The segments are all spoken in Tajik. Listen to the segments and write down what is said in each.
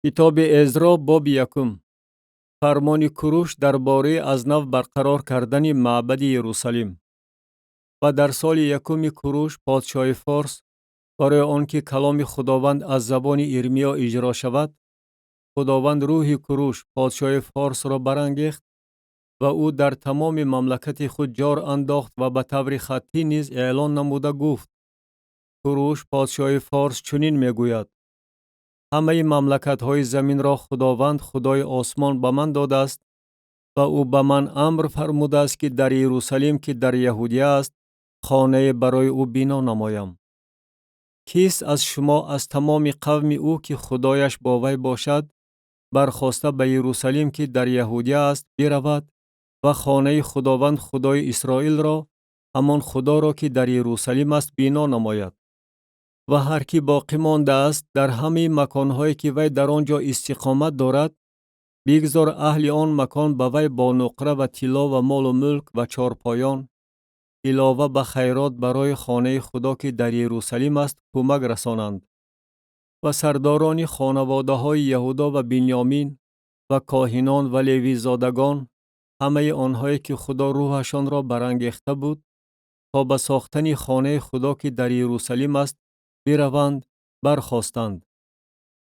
Китоби Эзро, боби якум. Фармони Куруш дар бораи аз нав барқарор кардани маъбади Иерусалим. Ва дар соли якуми Куруш, подшоҳи Форс, барои он ки каломи Худованд аз забони Ирмиё иҷро шавад, Худованд рӯҳи Куруш, подшоҳи Форсро барангехт ва ӯ дар тамоми мамлакати худ ҷор андохт ва ба таври хаттӣ низ эълон намуда гуфт: Куруш, подшоҳи Форс, чунин мегӯяд: ҳамаи мамлакатҳои заминро Худованд, Худои осмон, ба ман додааст ва ӯ ба ман амр фармудааст, ки дар Иерусалим, ки дар Яҳудия аст, хонае барои ӯ бино намоям. Кист аз шумо аз тамоми қавми ӯ, ки Худояш бо вай бошад, бархоста ба Иерусалим, ки дар Яҳудия аст, биравад ва хонаи Худованд, Худои Исроилро, ҳамон Худоро, ки дар Иерусалим аст, бино намояд. Ва ҳар кӣ боқӣ мондааст дар ҳамаи маконҳое, ки вай дар он ҷо истиқомат дорад, бигзор аҳли он макон ба вай бо нуқра ва тилло ва молу мулк ва чорпоён, илова ба хайрот барои хонаи Худо, ки дар Иерусалим аст, кӯмак расонанд. Ва сардорони хонаводаҳои Яҳудо ва Бинёмин ва коҳинон ва левизодагон, ҳамаи онҳое, ки Худо рӯҳашонро барангехта буд, то ба сохтани хонаи Худо, ки дар Иерусалим аст, бираванд, бархостанд.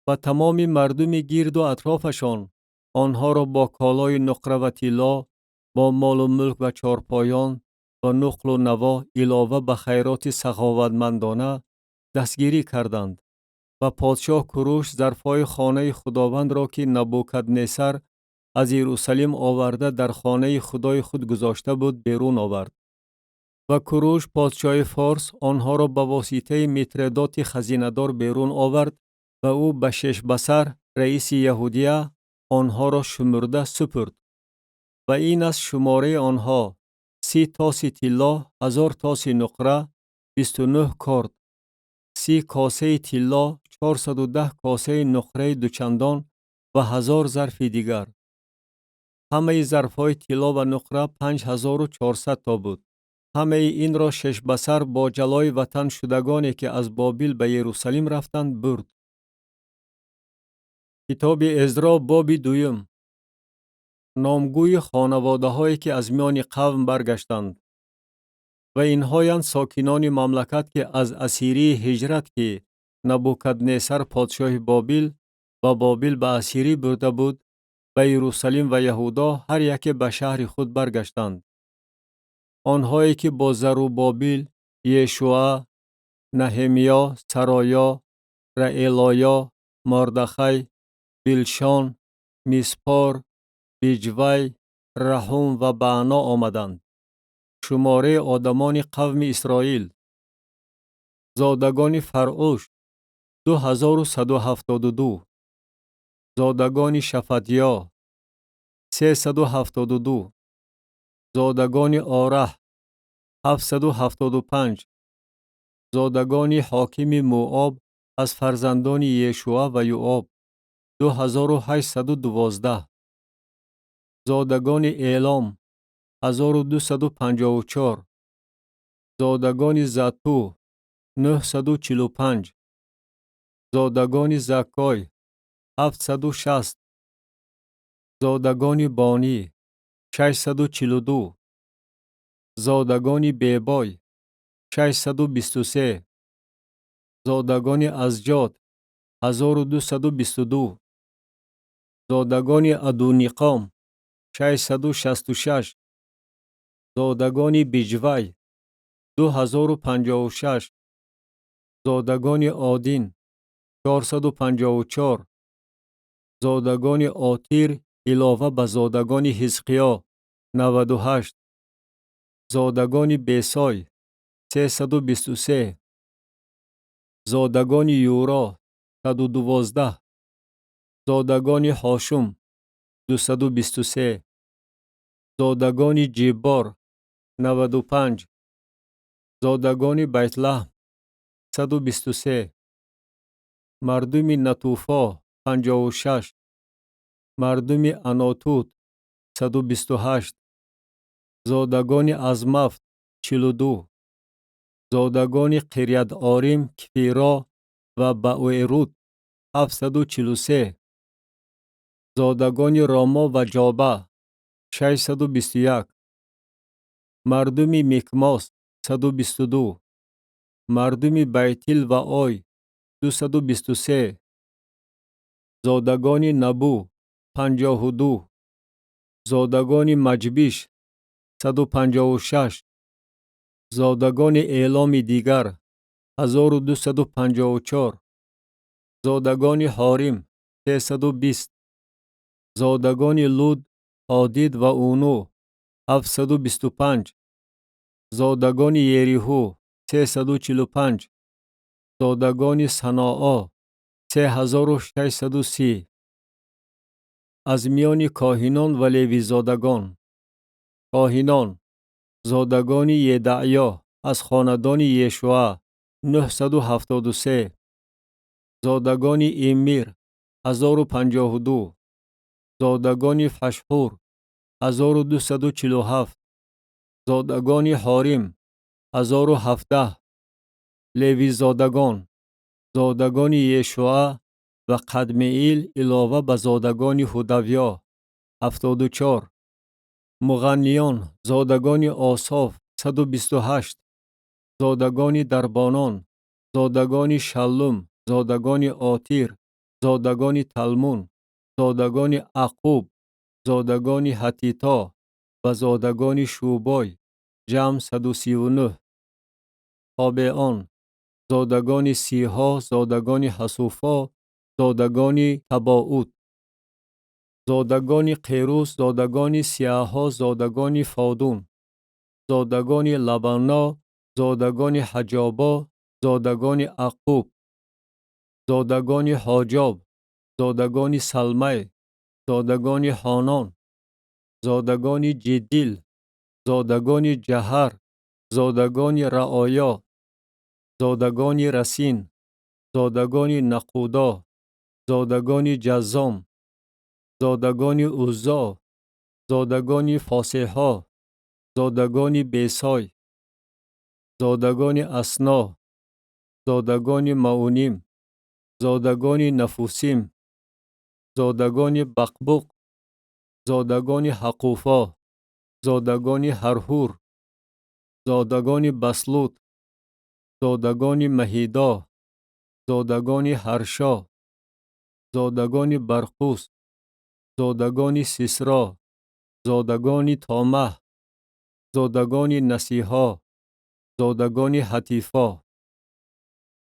Ва тамоми мардуми гирду атрофашон онҳоро бо колои нуқра ва тилло, бо молу мулк ва чорпоён ва нуқлу наво, илова ба хайроти саховатмандона дастгирӣ карданд. Ва подшоҳ Куруш зарфҳои хонаи Худовандро, ки Набукаднесар аз Иерусалим оварда дар хонаи Худои худ гузошта буд, берун овард. Ва Куруш, подшоҳи Форс, онҳоро ба воситаи Митредоти хазинадор берун овард ва ӯ ба Шешбасар, раиси Яҳудия, онҳоро шумурда супурд. Ва ин аст шумораи онҳо: 30 тоси тилло, 1000 тоси нуқра, 29 корд, 30 косаи тилло, 410 косаи нуқраи дучандон ва 1000 зарфи дигар. Ҳамаи зарфҳои тилло ва нуқра 5400 то буд. Ҳамаи инро Шешбасар бо ҷалои ватан шудагоне, ки аз Бобил ба Иерусалим рафтанд, бурд. Китоби Эзро, боби дуюм. Номгӯи хонаводаҳое, ки аз миёни қавм баргаштанд. Ва инҳоянд сокинони мамлакат, ки аз асирии ҳиҷрат, ки Набукаднесар, подшоҳи Бобил, ба Бобил ба асирӣ бурда буд, ба Иерусалим ва Яҳудо, ҳар яке ба шаҳри худ баргаштанд. Онҳое, ки бо Зарубобил, Ешуа, Наҳемиё, Сароё, Раэлоё, Мордахай, Билшон, Миспор, Биҷвай, Раҳум ва Баъно омаданд. Шумораи одамони қавми Исроил: зодагони Фаръуш 2172, зодагони Шафатьё 372, зодагони Ораҳ 775, зодагони ҳокими Муоб аз фарзандони Ешуа ва Юоб 2812, зодагони Элом 1254, зодагони Зату 945, зодагони Заккой 760, зодагони Бонӣ 642, зодагони Бебой 623, зодагони Азҷод 1222, зодагони Адуниқом 666, зодагони Биҷвай 2056, зодагони Один 454, зодагони Отир илова ба зодагони Ҳизқиё 98, зодагони Бесой 323, зодагони Юро 112, зодагони Ҳошум 223, зодагони Ҷиббор 95, зодагони Байтлаҳм 123, мардуми Натуфо 56, мардуми Анотут 128, зодагони Азмафт 42, зодагони Қирятъорим, Кфиро ва Баъерут 743. Зодагони Ромо ва Ҷоба 621. Мардуми Микмос 122. Мардуми Байтил ва Ой 223. Зодагони Набу 52. Зодагони Маҷбиш 156. Зодагони Эломи дигар 1254. Зодагони Ҳорим 320. Зодагони Луд, Ҳодид ва Уну 725. Зодагони Ериҳу 345. Зодагони Саноо 3630. Аз миёни коҳинон ва левизодагон: коҳинон: зодагони Едаъё аз хонадони Ешуа 973. Зодагони Иммир 1052. Зодагони Фашҳур 1247. Зодагони Ҳорим 1017. Левизодагон: зодагони Ешуа ва Қадмиил илова ба зодагони Ҳудавё 74. Муғанниён: зодагони Ософ 128. Зодагони дарбонон: зодагони Шаллум, зодагони Отир, зодагони Талмун, зодагони Ақуб, зодагони Ҳатито ва зодагони Шӯбой, ҷамъ 139. Тобеон: зодагони Сиҳо, зодагони Ҳасуфо, зодагони Табоут, зодагони Қерус, зодагони Сиаҳо, зодагони Фодун, зодагони Лабано, зодагони Ҳаҷобо, зодагони Ақуб, зодагони Ҳоҷоб, зодагони Салмай, зодагони Ҳонон, зодагони Ҷиддил, зодагони Ҷаҳар, зодагони Раоё, зодагони Расин, зодагони Нақудо, зодагони Ҷаззом, зодагони Уззо, зодагони Фосеҳо, зодагони Бесой, зодагони Асно, зодагони Мауним, зодагони Нафусим, зодагони Бақбуқ, зодагони Ҳақуфо, зодагони Ҳарҳур, зодагони Баслут, зодагони Маҳидо, зодагони Ҳаршо, зодагони Барқус, зодагони Сисро, зодагони Томаҳ, зодагони Насиҳо, зодагони Ҳатифо.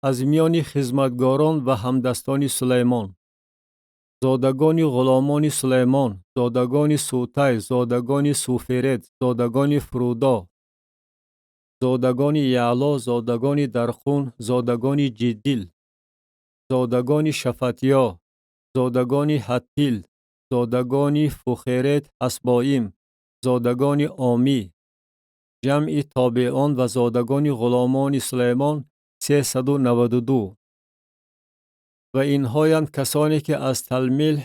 Аз миёни хизматгорон ва ҳамдастони Сулаймон: зодагони ғуломони Сулаймон, зодагони Сутай, зодагони Суферет, зодагони Фурудо, зодагони Яъло, зодагони Дарқун, зодагони Ҷиддил, зодагони Шафатиё, зодагони Ҳаттил, зодагони Фухерет Ҳасбоим, зодагони Омӣ. Ҷамъи тобеон ва зодагони ғуломони Сулаймон 392. Ва инҳоянд касоне, ки аз Талмилҳ,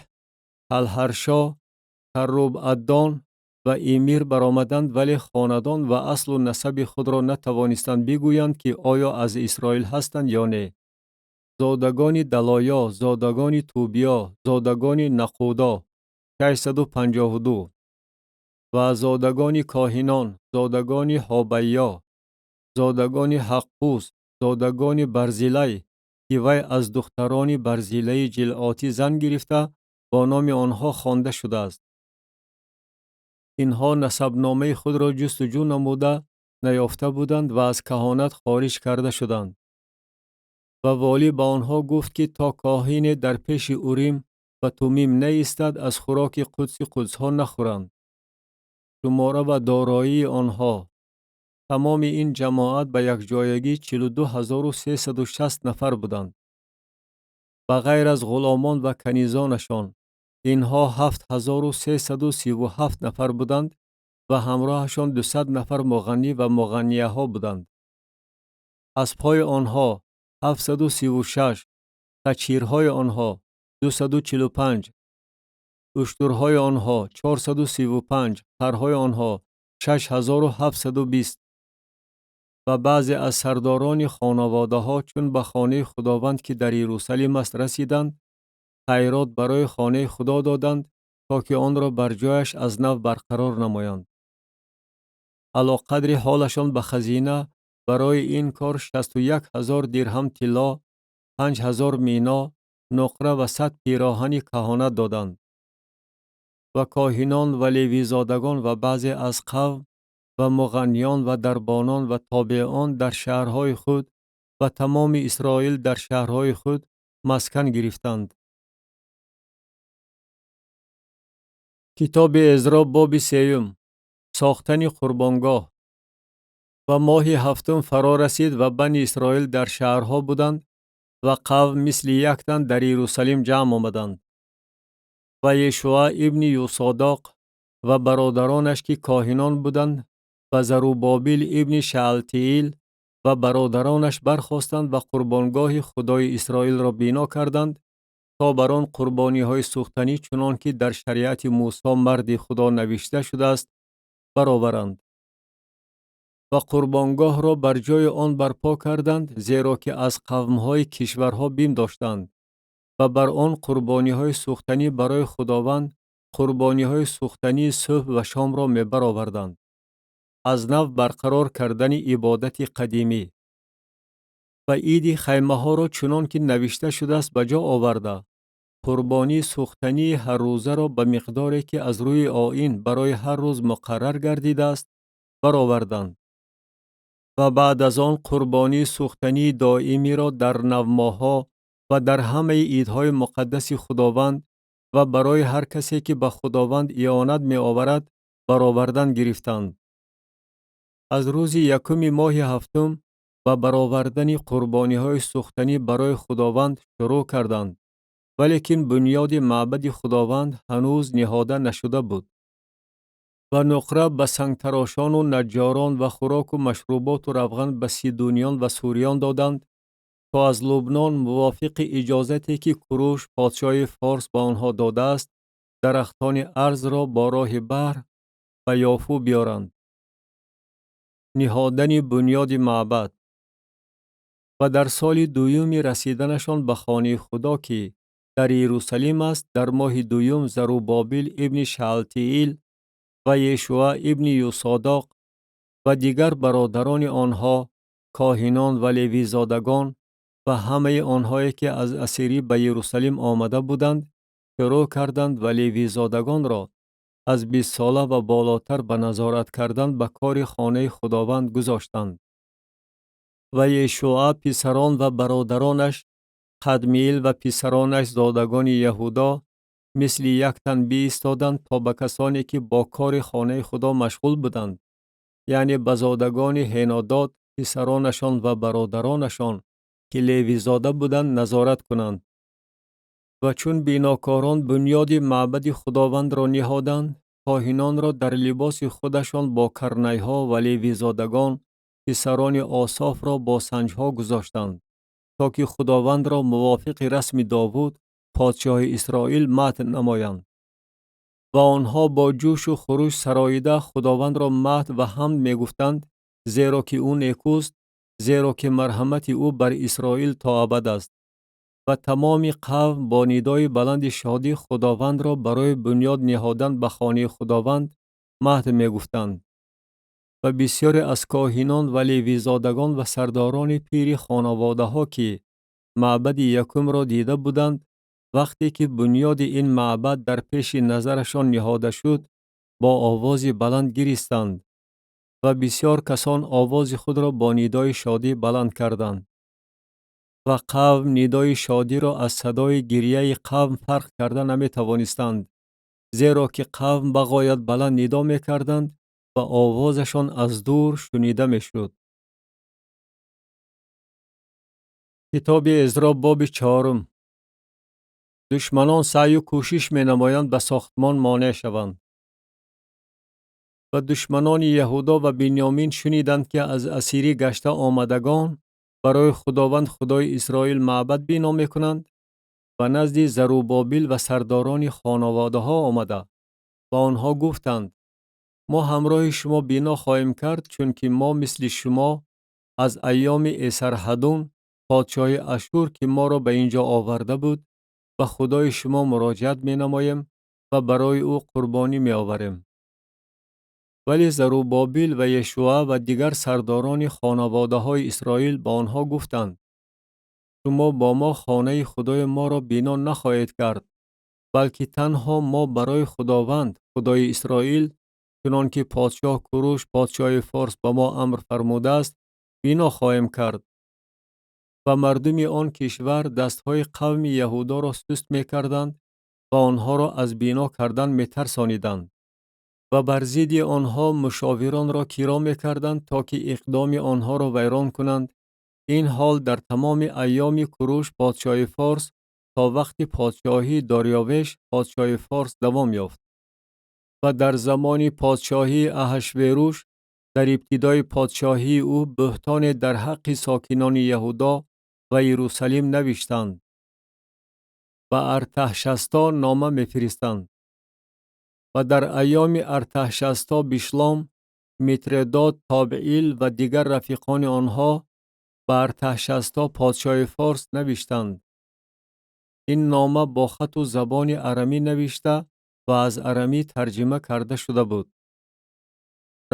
Талҳаршо, Карруб-Аддон ва Имир баромаданд, вале хонадон ва аслу насаби худро натавонистанд бигӯянд, ки оё аз Исроил ҳастанд ё не. Зодагони Далоё, зодагони Тубиё, зодагони Нақудо 652. Ва зодагони коҳинон: зодагони Ҳобайё, зодагони Ҳаққус, зодагони Барзилай, ки вай аз духтарони Барзилаи Ҷилъотӣ зан гирифта, бо номи онҳо хонда шудааст. Инҳо насабномаи худро ҷустуҷӯ намуда наёфта буданд ва аз каҳонат хориҷ карда шуданд. Ва волӣ ба онҳо гуфт, ки то коҳине дар пеши Урим ва Тумим наистад, аз хӯроки қудси қудсҳо нахӯранд. Шумора ва дороии онҳо: тамоми ин ҷамоат ба якҷоягӣ 42 360 нафар буданд. Ба ғайр аз ғуломон ва канизонашон, инҳо 7337 нафар буданд ва ҳамроҳашон 200 нафар муғаннӣ ва муғаннияҳо буданд. Аспҳои онҳо 736, қачирҳои онҳо 245, уштурҳои онҳо 435, харҳои онҳо 6720. Ва баъзе аз сардорони хонаводаҳо, чун ба хонаи Худованд, ки дар Иерусалим аст, расиданд, хайрот барои хонаи Худо доданд. то ки онро бар ҷояш аз нав барқарор намоянд. Алоқадри ҳолашон ба хазина барои ин кор 61 000 дирҳам тилло, 5000 мино, нуқра ва 100 пироҳани каҳонат доданд. Ва коҳинон ва левизодагон ва баъзе аз қавм ва муғанниён ва дарбонон ва тобеон дар шаҳрҳои худ ва тамоми Исроил дар шаҳрҳои худ маскан гирифтанд. Китоби Эзро боби сеюм. Сохтани қурбонгоҳ. Ва моҳи ҳафтум фаро расид ва бани Исроил дар шаҳрҳо буданд ва қавм мисли як тан дар Иерусалим ҷамъ омаданд. Ва Ешуа ибни Юсодоқ ва бародаронаш ки коҳинон буданд ва Зарубобил ибни Шаалтиил ва бародаронаш бархостанд ва қурбонгоҳи Худои Исроилро бино карданд то бар он қурбониҳои сӯхтанӣ чунон ки дар шариати Мусо марди Худо навишта шудааст бароваранд. Ва қурбонгоҳро бар ҷои он барпо карданд, зеро ки аз қавмҳои кишварҳо бим доштанд ва бар он қурбониҳои сӯхтанӣ барои Худованд қурбониҳои сӯхтании субҳ ва шомро мебароварданд. Аз нав барқарор кардани ибодати қадимӣ. Ва иди хаймаҳоро чунон ки навишта шудааст ба ҷо оварда, қурбонии сӯхтании ҳаррӯзаро ба миқдоре ки аз рӯи оин барои ҳар рӯз муқаррар гардидааст бароварданд. Ва баъд аз он қурбонии сӯхтании доимиро дар навмоҳҳо ва дар ҳамаи идҳои муқаддаси Худованд ва барои ҳар касе ки ба Худованд иёнат меоварад баровардан гирифтанд. Аз рӯзи якуми моҳи ҳафтум ба баровардани қурбониҳои сӯхтанӣ барои Худованд шурӯъ карданд, валекин бунёди маъбади Худованд ҳанӯз ниҳода нашуда буд. Ва нуқра ба сангтарошону наҷҷорон ва хӯроку машруботу равған ба сидуниён ва суриён доданд, то аз Лубнон мувофиқи иҷозате ки Куруш подшоҳи форс ба онҳо додааст, дарахтони арзро бо роҳи баҳр ба Ёфу биёранд. Ниҳодани бунёди маъбад. Ва дар соли дуюми расиданашон ба хонаи Худо ки дар Иерусалим аст, дар моҳи дуюм Зарубобил ибни Шаалтиил ва Ешуа ибни Юсодоқ ва дигар бародарони онҳо, коҳинон ва левизодагон ва ҳамаи онҳое ки аз асирӣ ба Иерусалим омада буданд, шурӯъ карданд ва левизодагонро аз 20 сола ва болотар ба назорат кардан ба кори хонаи Худованд гузоштанд. Ва Ешуа писарон ва бародаронаш, Қадмиил ва писаронаш зодагони Яҳудо мисли як тан биистоданд то ба касоне ки бо кори хонаи Худо машғул буданд, яъне ба зодагони Ҳенодод, писаронашон ва бародаронашон ки левизода буданд, назорат кунанд. Ва чун бинокорон бунёди маъбади Худовандро ниҳоданд, коҳинонро дар либоси худашон бо карнайҳо ва левизодагон, писарони Ософро бо санҷҳо гузоштанд, то ки Худовандро мувофиқи расми Довуд, подшоҳи Исроил, мадҳ намоянд. Ва онҳо бо ҷӯшу хуруш сароида Худовандро мадҳ ва ҳамд мегуфтанд, зеро ки ӯ некӯст, зеро ки марҳамати ӯ бар Исроил то абад аст. Ва тамоми қавм бо нидои баланди шодӣ Худовандро барои бунёд ниҳодан ба хонаи Худованд мадҳ мегуфтанд. Ва бисёре аз коҳинон ва левизодагон ва сардорони пири хонаводаҳо ки маъбади якумро дида буданд, вақте ки бунёди ин маъбад дар пеши назарашон ниҳода шуд, бо овози баланд гиристанд ва бисёр касон овози худро бо нидои шодӣ баланд карданд. Ва қавм нидои шодиро аз садои гирияи қавм фарқ карда наметавонистанд, зеро ки қавм ба ғоят баланд нидо мекарданд ва овозашон аз дур шунида мешуд. Китоби Эзро боби чорум. Душманон саъю кӯшиш менамоянд ба сохтмон монеъ шаванд. Ва душманони Яҳудо ва Бинёмин шуниданд ки аз асирӣ гашта омадагон барои Худованд Худои Исроил маъбад бино мекунанд, ба назди Зарубобил ва сардорони хонаводаҳо омада ба онҳо гуфтанд: мо ҳамроҳи шумо бино хоҳем кард, чунки мо мисли шумо аз айёми Эсарҳадун подшоҳи Ашур ки моро ба ин ҷо оварда буд, ба Худои шумо муроҷиат менамоем ва барои ӯ қурбонӣ меоварем. Вале Зарубобил ва Ешуа ва дигар сардорони хонаводаҳои Исроил ба онҳо гуфтанд: шумо бо мо хонаи Худои моро бино нахоҳед кард, балки танҳо мо барои Худованд, Худои Исроил, чунон ки подшоҳ Куруш, подшоҳи Форс ба мо амр фармудааст, бино хоҳем кард. Ва мардуми он кишвар дастҳои қавми Яҳудоро суст мекарданд ва онҳоро аз бино кардан метарсониданд ва бар зидди онҳо мушовиронро киро мекарданд, то ки иқдоми онҳоро вайрон кунанд. Ин ҳол дар тамоми айёми Куруш, подшоҳи Форс, то вақти подшоҳии Дориёвеш, подшоҳи Форс, давом ёфт. Ва дар замони подшоҳии Аҳашверуш, дар ибтидои подшоҳии ӯ, буҳтоне дар ҳаққи сокинони Яҳудо ва Иерусалим навиштанд. Ба Артаҳшасто нома мефиристанд. Ва дар айёми Артаҳшасто Бишлом, Митредот, Тобеил ва дигар рафиқони онҳо ба Артаҳшасто, подшоҳи Форс, навиштанд. Ин нома бо хату забони арамӣ навишта ва аз арамӣ тарҷима карда шуда буд.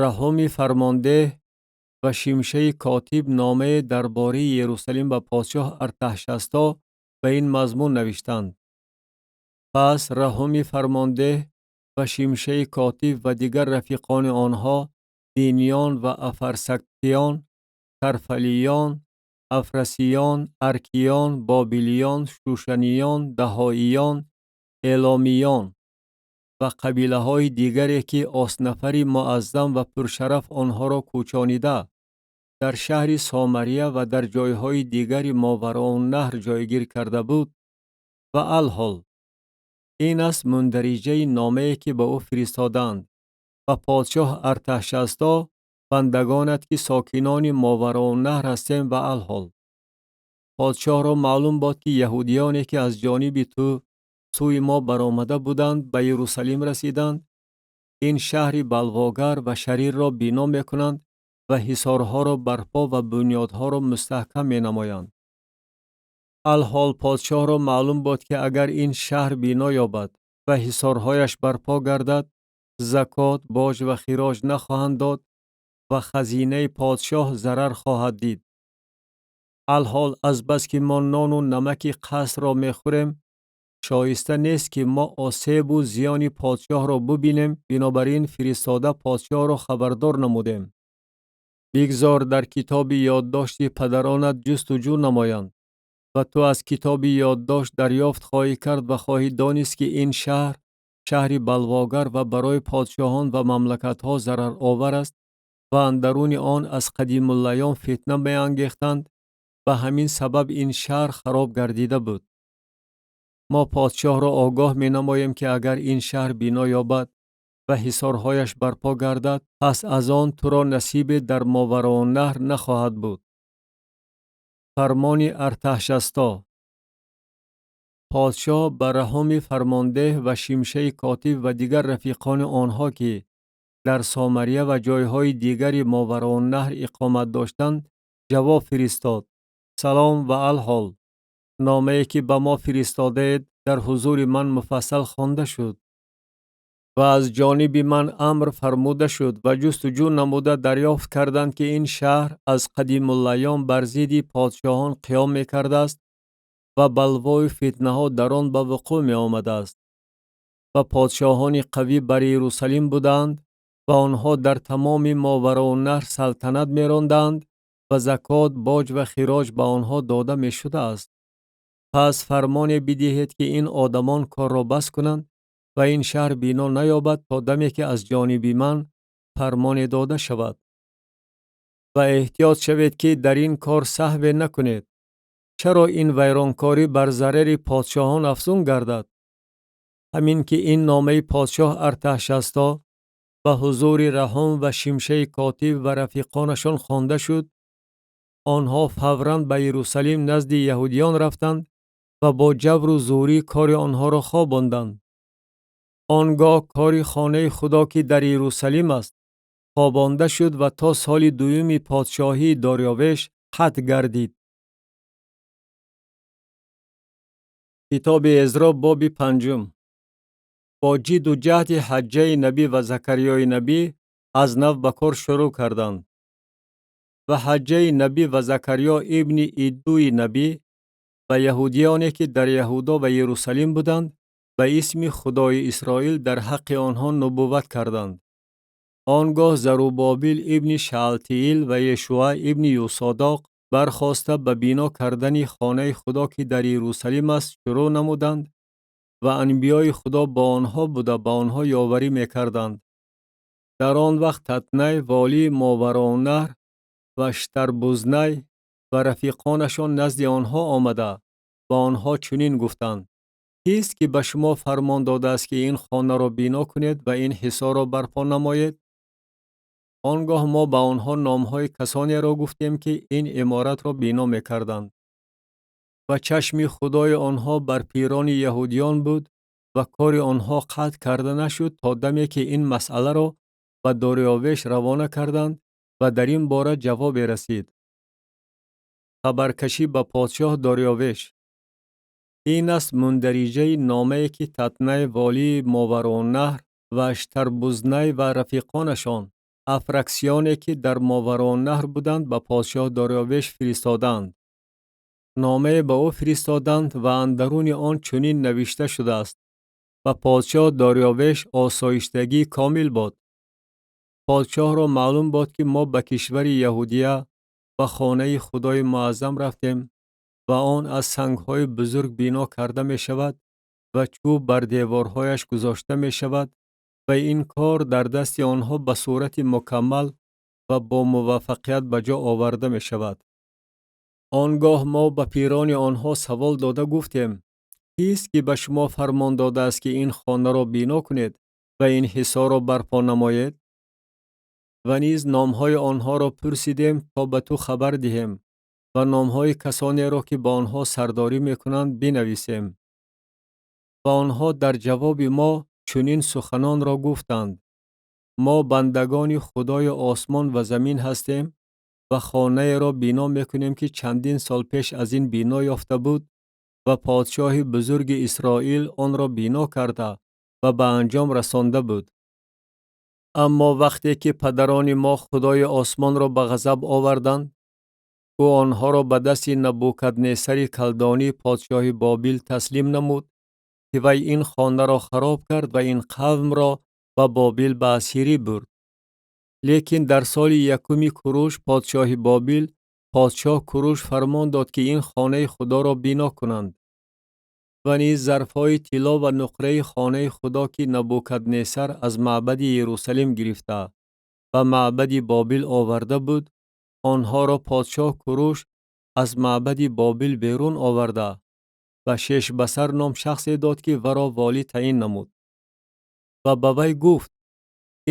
Раҳуми фармондеҳ ва Шимшаи котиб номае дар бораи Иерусалим ба подшоҳ Артаҳшасто ба ин мазмун навиштанд. Пас Раҳуми фармондеҳ ва Шимшаи котиб ва дигар рафиқони онҳо, диниён ва афарсактиён, тарфалиён, афрасиён, аркиён, бобилиён, шушаниён, даҳоиён, эломиён ва қабилаҳои дигаре ки оснафари муаззам ва пуршараф онҳоро кӯчонида дар шаҳри Сомария ва дар ҷойҳои дигари Мовароуннаҳр ҷойгир карда буд, ва алҳол ин аст мундариҷаи номае ки ба ӯ фиристоданд. Ва подшоҳ Артаҳшасто, бандагонат ки сокинони Мовароуннаҳр ҳастем, ва алҳол подшоҳро маълум бод ки яҳудиёне ки аз ҷониби ту сӯи мо баромада буданд ба Иерусалим расиданд, ин шаҳри балвогар ва шарирро бино мекунанд ва ҳисорҳоро барпо ва бунёдҳоро мустаҳкам менамоянд. Алҳол подшоҳро маълум бод ки агар ин шаҳр бино ёбад ва ҳисорҳояш барпо гардад, закот, боҷ ва хироҷ нахоҳанд дод ва хазинаи подшоҳ зарар хоҳад дид. Алҳол азбаски мо нону намаки қасрро мехӯрем, шоиста нест ки мо осебу зиёни подшоҳро бубинем, бинобар ин фиристода подшоҳро хабардор намудем. Бигзор дар китоби ёддошти падаронат ҷустуҷӯ намоянд ва ту аз китоби ёддошт дарёфт хоҳӣ кард ва хоҳӣ донист ки ин шаҳр шаҳри балвогар ва барои подшоҳон ва мамлакатҳо зараровар аст ва андаруни он аз қадимулайём фитна меангехтанд. Ба ҳамин сабаб ин шаҳр хароб гардида буд. Мо подшоҳро огоҳ менамоем ки агар ин шаҳр бино ёбад ва ҳисорҳояш барпо гардад, пас аз он туро насибе дар Мовароуннаҳр нахоҳад буд. Фармони Артаҳшасто. Подшоҳ ба Раҳуми фармондеҳ ва Шимшаи котиб ва дигар рафиқони онҳо ки дар Сомария ва ҷойҳои дигари Мовароуннаҳр иқомат доштанд ҷавоб фиристод: салом ва алҳол номае ки ба мо фиристодаед дар ҳузури ман муфассал хонда шуд ва аз ҷониби ман амр фармуда шуд ва ҷустуҷӯ намуда дарёфт карданд ки ин шаҳр аз қадимулайём бар зидди подшоҳон қиём мекардааст ва балвою фитнаҳо дар он ба вуқӯъ меомадааст ва подшоҳони қавӣ бар Иерусалим буданд ва онҳо дар тамоми Мовароуннаҳр салтанат меронданд ва закот, боҷ ва хироҷ ба онҳо дода мешудааст. Пас фармоне бидиҳед ки ин одамон корро бас кунанд ва ин шаҳр бино наёбад то даме ки аз ҷониби ман фармоне дода шавад. Ва эҳтиёт шавед ки дар ин кор саҳве накунед. Чаро ин вайронкорӣ бар зарари подшоҳон афзун гардад? Ҳамин ки ин номаи подшоҳ Артаҳшасто ба ҳузури Раҳум ва Шимшаи котиб ва рафиқонашон хонда шуд, онҳо фавран ба Иерусалим назди яҳудиён рафтанд ва бо ҷабру зӯрӣ кори онҳоро хобонданд. Он гоҳ кори хонаи Худо ки дар Иерусалим аст хобонда шуд ва то соли дуюми подшоҳии Дориёвеш қатъ гардид. Китоби Эзро, боби панҷум. Бо ҷидду ҷаҳди Ҳаҷҷаи набӣ ва Закариёи набӣ аз нав ба кор шурӯъ карданд. Ва Ҳаҷҷаи набӣ ва Закариё ибни Иддуи набӣ ба яҳудиёне, ки дар Яҳудо ва Иерусалим буданд, ба исми Худои Исроил дар ҳаққи онҳо нубувват карданд. Он гоҳ Зарубобил ибни Шаалтиил ва Ешуа ибни Юсодоқ бархоста ба бино кардани хонаи Худо, ки дар Иерусалим аст, шурӯъ намуданд ва анбиёи Худо бо онҳо буда ба онҳо ёварӣ мекарданд. Дар он вақт Татнай, волии Мовароуннаҳр, ва Штарбузнай ва рафиқонашон назди онҳо омада ба онҳо чунин гуфтанд: кист ки ба шумо фармон додааст, ки ин хонаро бино кунед ва ин ҳисорро барпо намоед? Он гоҳ мо ба онҳо номҳои касонеро гуфтем, ки ин иморатро бино мекарданд. Ва чашми Худои онҳо бар пирони яҳудиён буд ва кори онҳо қатъ карда нашуд то даме, ки ин масъаларо ба Дориёвеш равона карданд ва дар ин бора ҷавобе расид. Хабаркашӣ ба подшоҳ Дориёвеш. Ин аст мундариҷаи номае, ки Татнай, волии Мовароуннаҳр, ва Штарбузнай ва рафиқонашон, афраксиёне, ки дар Мовароуннаҳр буданд, ба подшоҳ Дориёвеш фиристодаанд. Номае ба ӯ фиристоданд ва андаруни он чунин навишта шудааст: ба подшоҳ Дориёвеш осоиштагии комил бод. Подшоҳро маълум бод, ки мо ба кишвари Яҳудия, ба хонаи Худои муаззам рафтем ва он аз сангҳои бузург бино карда мешавад ва чӯб бар деворҳояш гузошта мешавад ва ин кор дар дасти онҳо ба сурати мукаммал ва бо муваффақият ба ҷо оварда мешавад. Он гоҳ мо ба пирони онҳо савол дода гуфтем: кист ки ба шумо фармон додааст, ки ин хонаро бино кунед ва ин ҳисорро барпо намоед? Ва низ номҳои онҳоро пурсидем то ба ту хабар диҳем ва номҳои касонеро, ки ба онҳо сардорӣ мекунанд, бинависем. Ва онҳо дар ҷавоби мо чунин суханонро гуфтанд: мо бандагони Худои осмон ва замин ҳастем ва хонаеро бино мекунем, ки чандин сол пеш аз ин бино ёфта буд ва подшоҳи бузурги Исроил онро бино карда ва ба анҷом расонда буд. Аммо вақте ки падарони мо Худои осмонро ба ғазаб оварданд, ӯ онҳоро ба дасти Набукаднесари калдонӣ, подшоҳи Бобил, таслим намуд, ки вай ин хонаро хароб кард ва ин қавмро ба Бобил ба асирӣ бурд. Лекин дар соли якуми Куруш, подшоҳи Бобил, подшоҳ Куруш фармон дод, ки ин хонаи Худоро бино кунанд. Ва низ зарфҳои тилло ва нуқраи хонаи Худо, ки Набукаднесар аз маъбади Иерусалим гирифта ба маъбади Бобил оварда буд, онҳоро подшоҳ Куруш аз маъбади Бобил берун оварда ба Шешбасар ном шахсе дод, ки варо волӣ таъин намуд. Ва ба вай гуфт: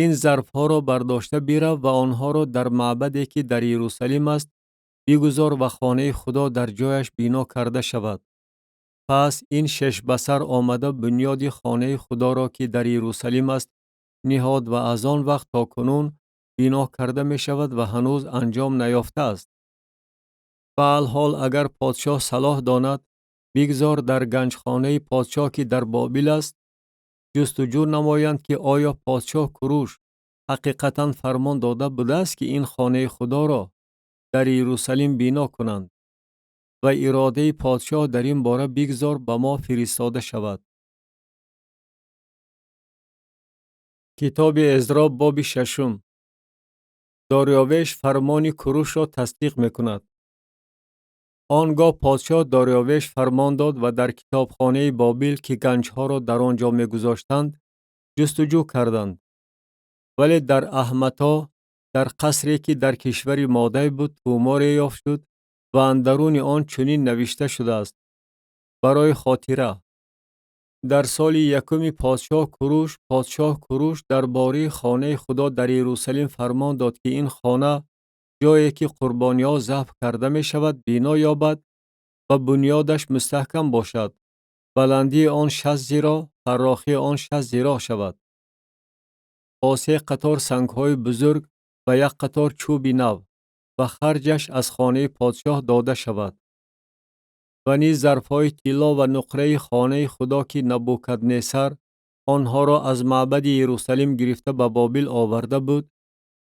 ин зарфҳоро бардошта бирав ва онҳоро дар маъбаде, ки дар Иерусалим аст, бигузор ва хонаи Худо дар ҷояш бино карда шавад. Пас ин Шешбасар омада бунёди хонаи Худоро, ки дар Иерусалим аст, ниҳод ва аз он вақт то кунун бино карда мешавад ва ҳанӯз анҷом наёфтааст. Ба алҳол агар подшоҳ салоҳ донад, бигзор дар ганҷхонаи подшоҳ, ки дар Бобил аст, ҷустуҷӯ намоянд, ки оё подшоҳ Куруш ҳақиқатан фармон дода будааст, ки ин хонаи Худоро дар Иерусалим бино кунанд ва иродаи подшоҳ дар ин бора бигзор ба мо фиристода шавад. Китоби Эзро, боби шашум. Дориёвеш фармони Курушро тасдиқ мекунад. Он гоҳ подшоҳ Дориёвеш фармон дод ва дар китобхонаи Бобил, ки ганҷҳоро дар он ҷо мегузоштанд, ҷустуҷӯ карданд. Вале дар Аҳмато, дар қасре, ки дар кишвари Модай буд, туморе ёфт шуд ва андаруни он чунин навишта шудааст: барои хотира. Дар соли якуми подшоҳ Куруш, подшоҳ Куруш дар бораи хонаи Худо дар Иерусалим фармон дод, ки ин хона, ҷое ки қурбониҳо забҳ карда мешавад, бино ёбад ва бунёдаш мустаҳкам бошад. Баландии он 60 зироъ, фарохии он 60 зироъ шавад. Бо 3 қатор сангҳои бузург ва 1 қатор чӯби нав ва харҷаш аз хонаи подшоҳ дода шавад. Ва низ зарфҳои тилло ва нуқраи хонаи Худо, ки Набукаднесар онҳоро аз маъбади Иерусалим гирифта ба Бобил оварда буд,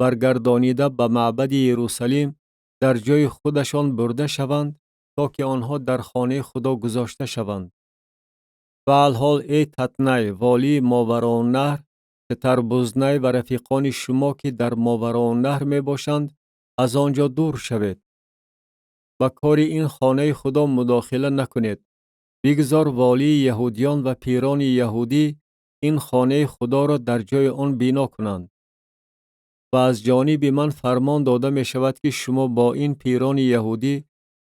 баргардонида ба маъбади Иерусалим дар ҷои худашон бурда шаванд, то ки онҳо дар хонаи Худо гузошта шаванд. Ва алҳол, эй Татнай, волии Мовароуннаҳр, Шетарбузнай ва рафиқони шумо, ки дар Мовароуннаҳр мебошанд, аз он ҷо дур шавед. Ба кори ин хонаи Худо мудохила накунед. Бигзор волии яҳудиён ва пирони яҳудӣ ин хонаи Худоро дар ҷои он бино кунанд. Ва аз ҷониби ман фармон дода мешавад, ки шумо бо ин пирони яҳудӣ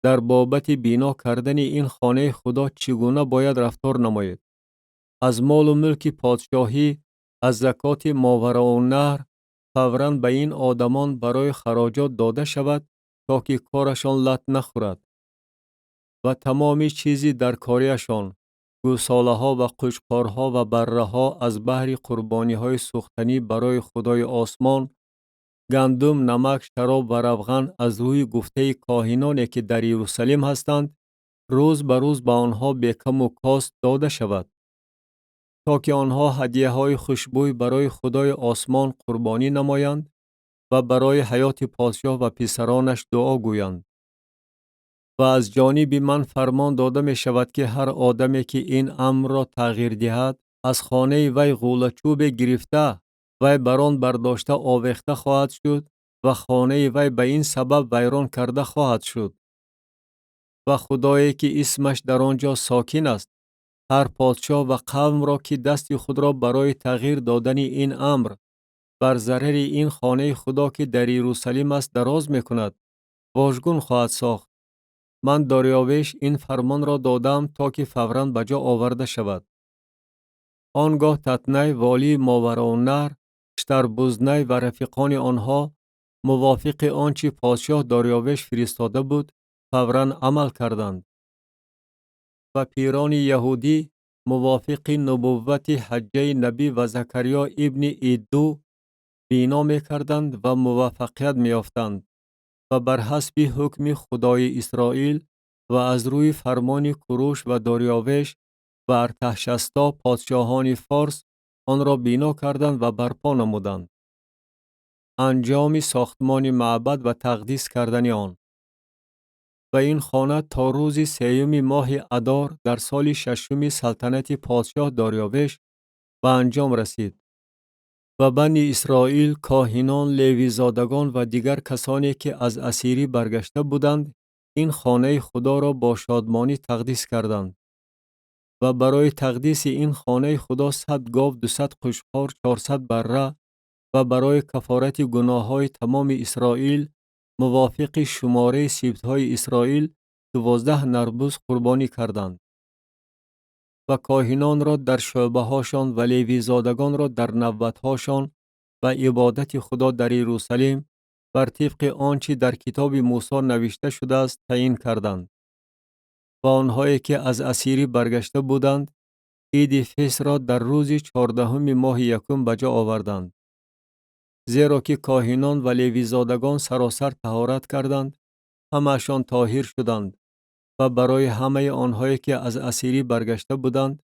дар бобати бино кардани ин хонаи Худо чӣ гуна бояд рафтор намоед. Аз молу мулки подшоҳӣ, аз закоти Мовароуннаҳр фавран ба ин одамон барои хароҷот дода шавад, то ки корашон лат нахӯрад. Ва тамоми чизи дар кориашон, гӯсолаҳо ва қӯчқорҳо ва барраҳо аз баҳри қурбониҳои сӯхтанӣ барои Худои осмон, гандум, намак, шароб ва равған аз рӯи гуфтаи коҳиноне, ки дар Иерусалим ҳастанд, рӯз ба рӯз ба онҳо бекаму кост дода шавад, то ки онҳо ҳадияҳои хушбӯй барои Худои осмон қурбонӣ намоянд ва барои ҳаёти подшоҳ ва писаронаш дуо гӯянд. Ва аз ҷониби ман фармон дода мешавад, ки ҳар одаме, ки ин амрро тағйир диҳад, аз хонаи вай ғӯлачӯбе гирифта, вай бар он бардошта овехта хоҳад шуд ва хонаи вай ба ин сабаб вайрон карда хоҳад шуд. Ва Худое, ки исмаш дар он ҷо сокин аст, ҳар подшоҳ ва қавмро, ки дасти худро барои тағйир додани ин амр бар зарари ин хонаи Худо, ки дар Иерусалим аст, дароз мекунад, вожгун хоҳад сохт. Ман Дориёвеш ин фармонро додам, то ки фавран ба ҷо оварда шавад. Он гоҳ Татнай, волии Мовароуннаҳр, Штарбузнай ва рафиқони онҳо мувофиқи он чӣ подшоҳ Дориёвеш фиристода буд, фавран амал карданд. Ва пирони яҳудӣ мувофиқи нубуввати Ҳаҷҷаи набӣ ва Закариё ибни Идду бино мекарданд ва муваффақият меёфтанд ва бар ҳасби ҳукми Худои Исроил ва аз рӯи фармони Куруш ва Дориёвеш ва Артаҳшасто, подшоҳони форс, онро бино карданд ва барпо намуданд. Анҷоми сохтмони маъбад ва тақдис кардани он. Ва ин хона то рӯзи сеюми моҳи Адор дар соли шашуми салтанати подшоҳ Дориёвеш ба анҷом расид. Ва бани Исроил, коҳинон, левизодагон ва дигар касоне, ки аз асирӣ баргашта буданд, ин хонаи Худоро бо шодмонӣ тақдис карданд. Ва барои тақдиси ин хонаи Худо 100 гов, 200 қӯчқор, 400 барра ва барои кафорати гуноҳҳои тамоми Исроил мувофиқи шумораи сибтҳои Исроил 12 нарбуз қурбонӣ карданд. Ва коҳинонро дар шӯъбаҳошон ва левизодагонро дар навбатҳошон ба ибодати Худо дар Иерусалим бар тибқи он чӣ дар китоби Мусо навишта шудааст таъин карданд. Ва онҳое, ки аз асирӣ баргашта буданд, иди Фисро дар рӯзи 14-уми моҳи якум ба ҷо оварданд. Зеро ки коҳинон ва левизодагон саросар таҳорат карданд, ҳамаашон тоҳир шуданд ва барои ҳамаи онҳое, ки аз асирӣ баргашта буданд,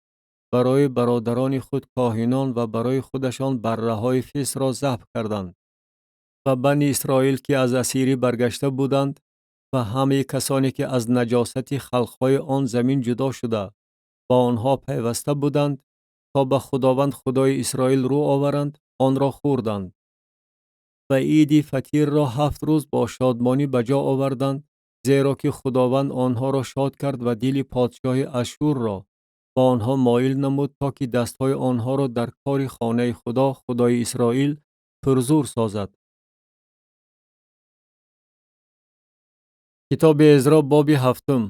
барои бародарони худ коҳинон ва барои худашон барраҳои Фисро забҳ карданд. Ва бани Исроил, ки аз асирӣ баргашта буданд ва ҳамаи касоне, ки аз наҷосати халқҳои он замин ҷудо шуда ба онҳо пайваста буданд, то ба Худованд Худои Исроил рӯ оваранд, онро хӯрданд. Ва иди Фатирро 7 рӯз бо шодмонӣ ба ҷо оварданд, зеро ки Худованд онҳоро шод кард ва дили подшоҳи Ашшурро ба онҳо моил намуд, то ки дастҳои онҳоро дар кори хонаи Худо, Худои Исроил, пурзур созад. Китоби Эзро, боби ҳафтум.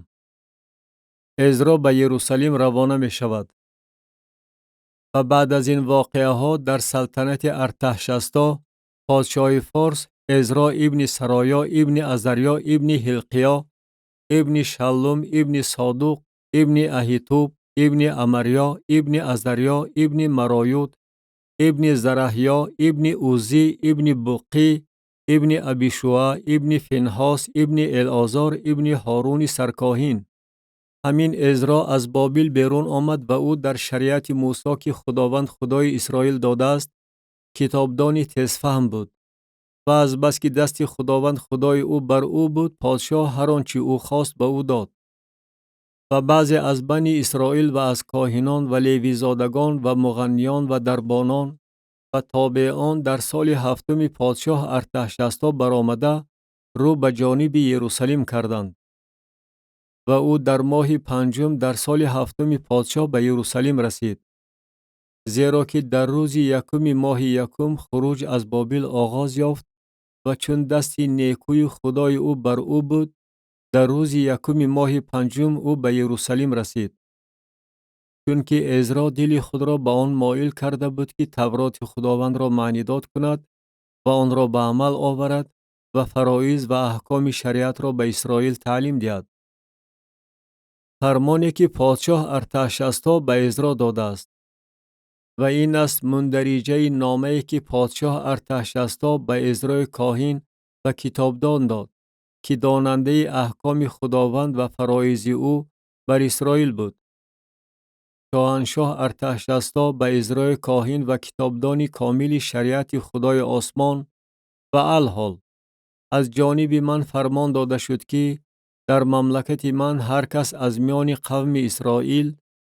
Эзро ба Иерусалим равона мешавад. Ва баъд аз ин воқеаҳо дар салтанати Артаҳшасто, подшоҳи форс, Эзро ибни Сароё ибни Азарё ибни Ҳилқиё ибни Шаллум ибни Содуқ ибни Аҳитуб ибни Амарё ибни Азарё ибни Мароют ибни Зараҳё ибни Узӣ ибни Буқӣ ибни Абишуа ибни Финҳос ибни Элозор ибни Ҳоруни саркоҳин Ҳамин Эзро аз Бобил берун омад ва ӯ дар шариати Мусо, ки Худованд Худои Исроил додааст, китобдони тезфаҳм буд. Ва аз бас ки дасти Худованд Худои ӯ бар ӯ буд, подшоҳ ҳар он чи ӯ хост ба ӯ дод. Ва баъзе аз бани Исроил ва аз коҳинон ва левизодагон ва муғанниён ва дарбонон ва тобеон дар соли ҳафтуми подшоҳ Артаҳшасто баромада рӯ ба ҷониби Ерусалим карданд. Ва ӯ дар моҳи панҷум дар соли ҳафтуми подшоҳ ба Ерусалим расид, зеро ки дар рӯзи якуми моҳи якум хуруҷ аз Бобил оғоз ёфт ва чун дасти некӯи Худои ӯ бар ӯ буд, дар рӯзи якуми моҳи панҷум ӯ ба Ерусалим расид. Чунки Эзро дили худро ба он моил карда буд, ки Тавроти Худовандро маънидод кунад ва онро ба амал оварад ва фароиз ва аҳкоми шариатро ба Исроил таълим диҳад. Фармоне ки подшоҳ Артаҳшасто ба Эзро додааст. Ва ин аст мундариҷаи номае ки подшоҳ Артаҳшасто ба Эзрои коҳин ва китобдон дод, ки донандаи аҳкоми Худованд ва фароизи ӯ бар Исроил буд. Шоҳаншоҳ Артаҳшасто ба Эзрои коҳин ва китобдони комили шариати Худои осмон ва алҳол аз ҷониби ман фармон дода шуд, ки дар мамлакати ман ҳар кас аз миёни қавми Исроил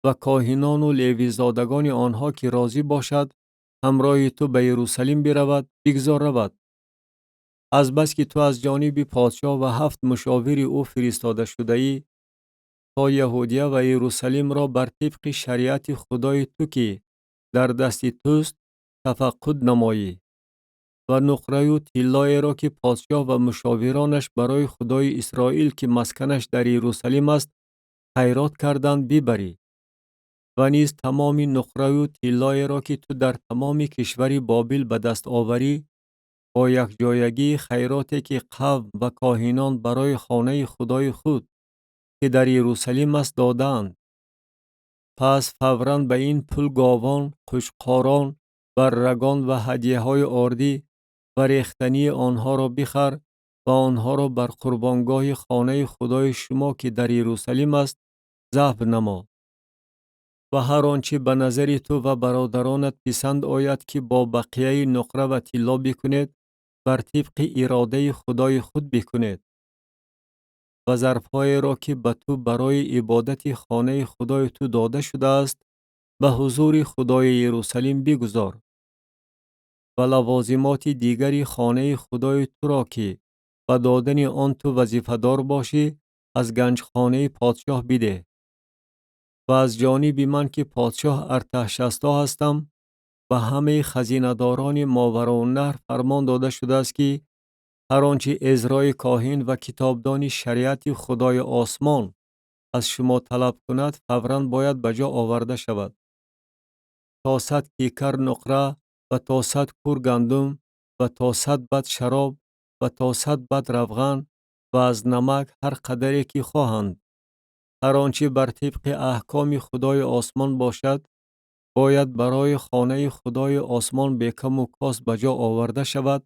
ва коҳинону левизодагони онҳо, ки розӣ бошад ҳамроҳи ту ба Ерусалим биравад, бигзор равад. Аз бас ки ту аз ҷониби подшоҳ ва ҳафт мушовири ӯ фиристода шудаӣ, то Яҳудия ва Ерусалимро бар тибқи шариати Худои ту, ки дар дасти туст, тафаққуд намоӣ ва нуқраю тиллоеро, ки подшоҳ ва мушовиронаш барои Худои Исроил, ки масканаш дар Ерусалим аст, хайрот карданд, бибарӣ. Ва низ тамоми нуқраю тиллоеро, ки ту дар тамоми кишвари Бобил ба даст оварӣ, бо якҷоягии хайроте, ки қавм ва коҳинон барои хонаи Худои худ, ки дар Ерусалим аст, додаанд. Пас фавран ба ин пул говон, қӯчқорон, баррагон ва ҳадияҳои ордӣ ва рехтании онҳоро бихар ва онҳоро бар қурбонгоҳи хонаи Худои шумо, ки дар Ерусалим аст, забҳ намо. Ва ҳар он чи ба назари ту ва бародаронат писанд ояд, ки бо бақияи нуқра ва тилло бикунед, бар тибқи иродаи Худои худ бикунед. Ва зарфҳоеро, ки ба ту барои ибодати хонаи Худои ту дода шудааст, ба ҳузури Худои Ерусалим бигузор. Ва лавозимоти дигари хонаи Худои туро, ки ба додани он ту вазифадор бошӣ, аз ганҷхонаи подшоҳ бидеҳ. Ва аз ҷониби ман, ки подшоҳ Артаҳшасто ҳастам, ба ҳамаи хазинадорони Мовароуннаҳр фармон дода шудааст, ки ҳар он чи Эзрои коҳин ва китобдони шариати Худои осмон аз шумо талаб кунад, фавран бояд ба ҷо оварда шавад. То 100 кикар нуқра ва то 100 кур гандум ва то 100 бад шароб ва то 100 бад равған ва аз намак ҳар қадаре ки хоҳанд. Ҳар он чи бар тибқи аҳкоми Худои осмон бошад, бояд барои хонаи Худои осмон бекаму кост ба ҷо оварда шавад,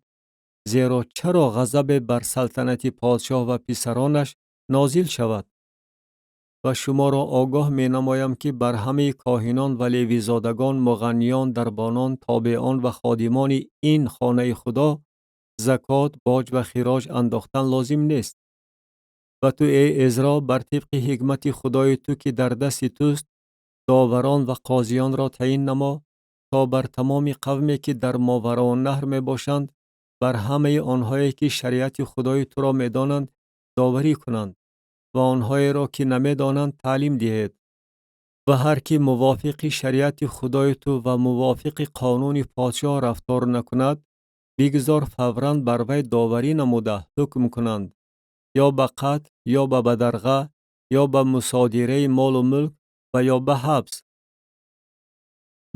зеро чаро ғазабе бар салтанати подшоҳ ва писаронаш нозил шавад? Ва шуморо огоҳ менамоям, ки бар ҳамаи коҳинон ва левизодагон, муғанниён, дарбонон, тобеон ва ходимони ин хонаи Худо закот, боҷ ва хироҷ андохтан лозим нест. Ва ту, эй Эзро, бар тибқи ҳикмати Худои ту, ки дар дасти туст, доварон ва қозиёнро таъин намо, то бар тамоми қавме, ки дар Мовароуннаҳр мебошанд, бар ҳамаи онҳое, ки шариати Худои туро медонанд, доварӣ кунанд ва онҳоеро, ки намедонанд, таълим диҳед. Ва ҳар ки мувофиқи шариати Худои ту ва мувофиқи қонуни подшоҳ рафтор накунад, бигзор фавран бар вай доварӣ намуда ҳукм кунанд, ё ба қатл, ё ба бадарға, ё ба мусодираи молу мулк ва ё ба ҳабс.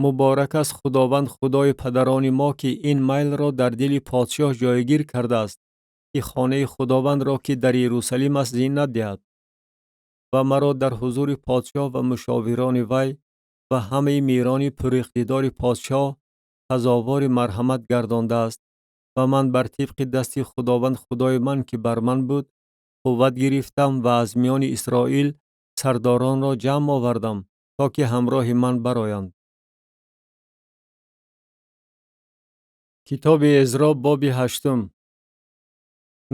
Муборак аст Худованд Худои падарони мо, ки ин майлро дар дили подшоҳ ҷойгир кардааст, ки хонаи Худовандро, ки дар Ерусалим аст, зинат диҳад. Ва маро дар ҳузури подшоҳ ва мушовирони вай ва ҳамаи мирони пуриқтидори подшоҳ сазовори марҳамат гардондааст ва ман бар тибқи дасти Худованд Худои ман, ки бар ман буд, қувват гирифтам ва аз миёни Исроил Сардоронро ҷамъ овардам, то ки ҳамроҳи ман бароянд. Китоби Эзро, боби ҳаштум.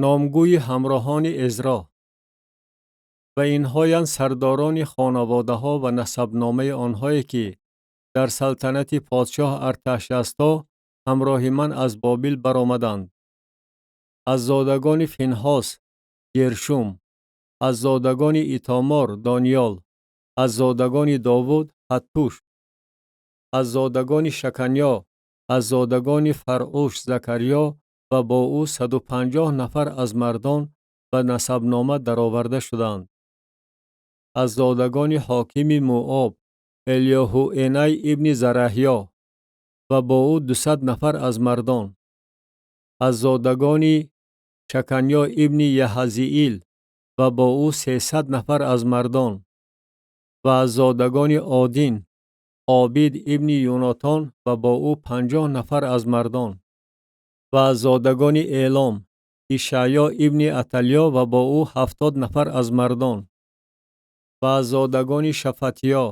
Номгӯи ҳамроҳони Эзро. Ва инҳоянд сардорони хонаводаҳо ва насабномаи онҳое, ки дар салтанати подшоҳ Артаҳшасто ҳамроҳи ман аз Бобил баромаданд. Аз зодагони Финҳос Гершум, аз зодагони Итомор Дониёл, аз зодагони Довуд Ҳаттуш, аз зодагони Шаканьё, аз зодагони Фаръуш Закариё ва бо ӯ 150 нафар аз мардон ба насабнома дароварда шуданд. Аз зодагони ҳокими Муоб Элёҳуэнай ибни Зараҳьё ва бо ӯ 200 нафар аз мардон. Аз зодагони Шаканьё ибни Яҳазиил ва бо ӯ 300 нафар аз мардон. Ва аз зодагони Один Обид ибни Юнотон ва бо ӯ 50 нафар аз мардон. Ва аз зодагони Элом Ишаъё ибни Аталё ва бо ӯ 70 нафар аз мардон. Ва аз зодагони Шафатиё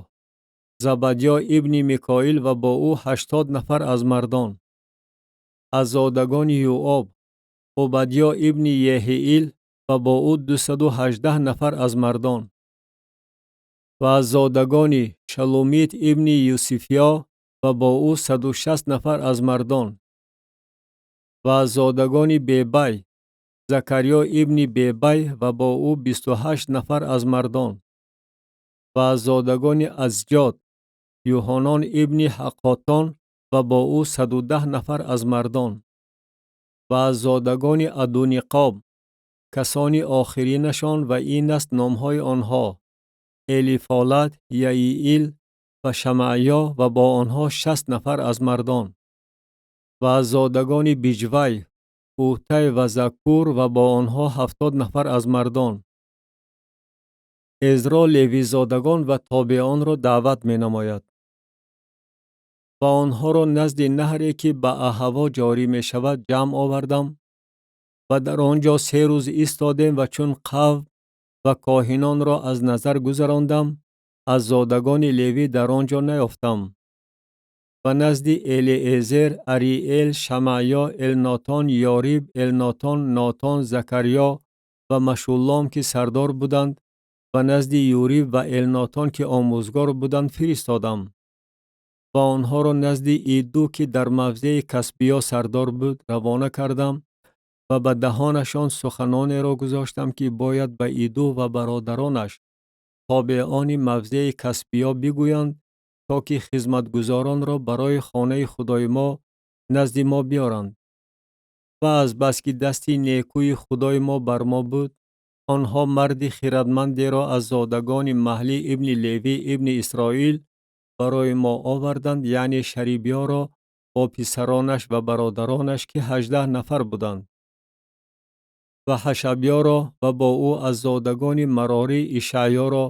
Забадьё ибни Микоил ва бо ӯ 80 нафар аз мардон. Аз зодагони Юоб Обадьё ибни Еҳиил ва бо ӯ 218 нафар аз мардон. Ва аз зодагони Шалумит ибни Юсифьё ва бо ӯ 160 нафар аз мардон. Ва аз зодагони Бебай Закариё ибни Бебай ва бо ӯ 28 нафар аз мардон. Ва аз зодагони Азҷод Юҳонон ибни Ҳаққотон ва бо ӯ 110 нафар аз мардон. Ва аз зодагони Адуниқом касони охиринашон ва ин аст номҳои онҳо: Элифолат, Яиил ва Шамаъё ва бо онҳо 60 нафар аз мардон. Ва аз зодагони Биҷвай, Утай ва Заккур ва бо онҳо 70 нафар аз мардон. Эзро левизодагон ва тобеонро даъват менамояд. Ва онҳоро назди наҳре, ки ба Аҳаво ҷорӣ мешавад, ҷамъ овардам ва дар он ҷо 3 рӯз истодем ва чун қавм ва коҳинонро аз назар гузарондам, аз зодагони Левӣ дар он ҷо наёфтам. Ва назди Элиэзер, Ариэл, Шамаъё, Элнотон, Ёриб, Элнотон, Нотон, Закариё ва Машуллом, ки сардор буданд, ва назди Юриб ва Элнотон, ки омӯзгор буданд, фиристодам. Ва онҳоро назди Иду, ки дар мавзеи Касбиё сардор буд, равона кардам ва ба даҳонашон суханонеро гузоштам, ки бояд ба Иду ва бародаронаш тобеони мавзеи Касбиё бигӯянд, то ки хизматгузоронро барои хонаи Худои мо назди мо биёранд. Ва азбаски дасти некӯи Худои мо бар мо буд, онҳо марди хирадмандеро аз зодагони Маҳлӣ ибни Левӣ ибни Исроил барои мо оварданд, яъне Шарибиёро бо писаронаш ва бародаронаш, ки 18 нафар буданд, ва Ҳашабиёро ва бо ӯ аз зодагони Марорӣ Ишаъёро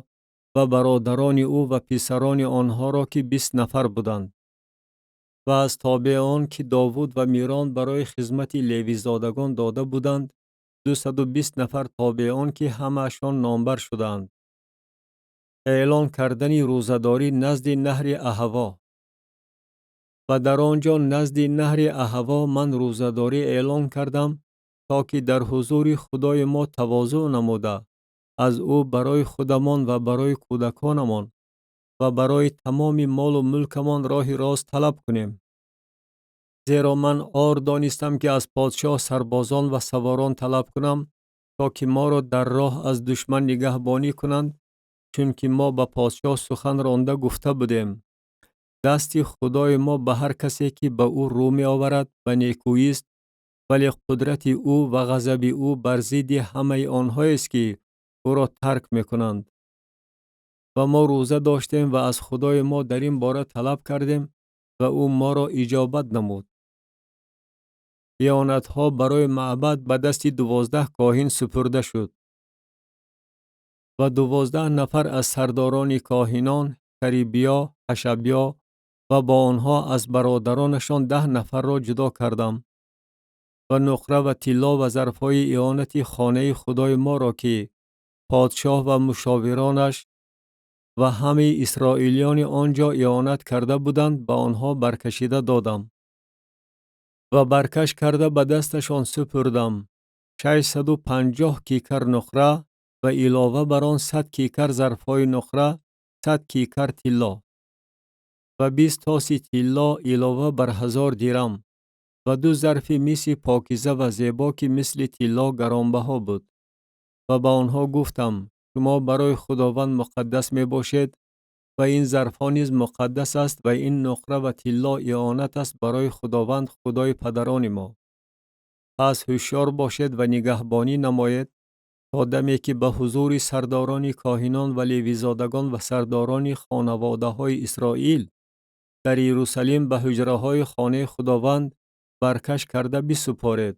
ва бародарони ӯ ва писарони онҳоро, ки 20 нафар буданд. Ва аз тобеон, ки Довуд ва Мирон барои хизмати левизодагон дода буданд, 220 нафар тобеон, ки ҳамаашон номбар шудаанд. Эълон кардани рӯзадорӣ назди наҳри Аҳаво. Ва дар он ҷо назди наҳри Аҳаво ман рӯзадорӣ эълон кардам, то ки дар ҳузури Худои мо тавозӯъ намуда, аз ӯ барои худамон ва барои кӯдаконамон ва барои тамоми молу мулкамон роҳи рост талаб кунем. Зеро ман ор донистам, ки аз подшоҳ сарбозон ва саворон талаб кунам, то ки моро дар роҳ аз душман нигаҳбонӣ кунанд, чунки мо ба подшоҳ сухан ронда гуфта будем: дасти Худои мо ба ҳар касе, ки ба ӯ рӯ меоварад, ба некӯист, вале қудрати ӯ ва ғазаби ӯ бар зидди ҳамаи онҳоест, ки ӯро тарк мекунанд. Ва мо рӯза доштем ва аз Худои мо дар ин бора талаб кардем ва ӯ моро иҷобат намуд. Ионатҳо барои маъбад ба дасти 12 коҳин супурда шуд ва 12 нафар аз сардорони коҳинон Шарибиё, Ҳашабиё ва бо онҳо аз бародаронашон 10 нафарро ҷудо кардам ва нуқра ва тилло ва зарфҳои ионати хонаи Худои моро, ки подшоҳ ва мушовиронаш Ва ҳамаи исроилиёни он ҷо ионат карда буданд, ба онҳо баркашида додам. Ва баркаш карда ба дасташон супурдам 650 кикар нуқра ва илова бар он 100 кикар зарфҳои нуқра, 100 кикар тилло ва 20 тоси тилло илова бар 1000 дирам ва 2 зарфи миси покиза ва зебо, ки мисли тилло гаронбаҳо буд. Ва ба онҳо гуфтам: шумо барои Худованд муқаддас мебошед ва ин зарфҳо низ муқаддас аст ва ин нуқра ва тилло ионат аст барои Худованд, Худои падарони мо. Пас ҳушёр бошед ва нигаҳбонӣ намоед то даме ки ба ҳузури сардорони коҳинон ва левизодагон ва сардорони хонаводаҳои Исроил дар Иерусалим ба ҳуҷраҳои хонаи Худованд баркаш карда бисупоред.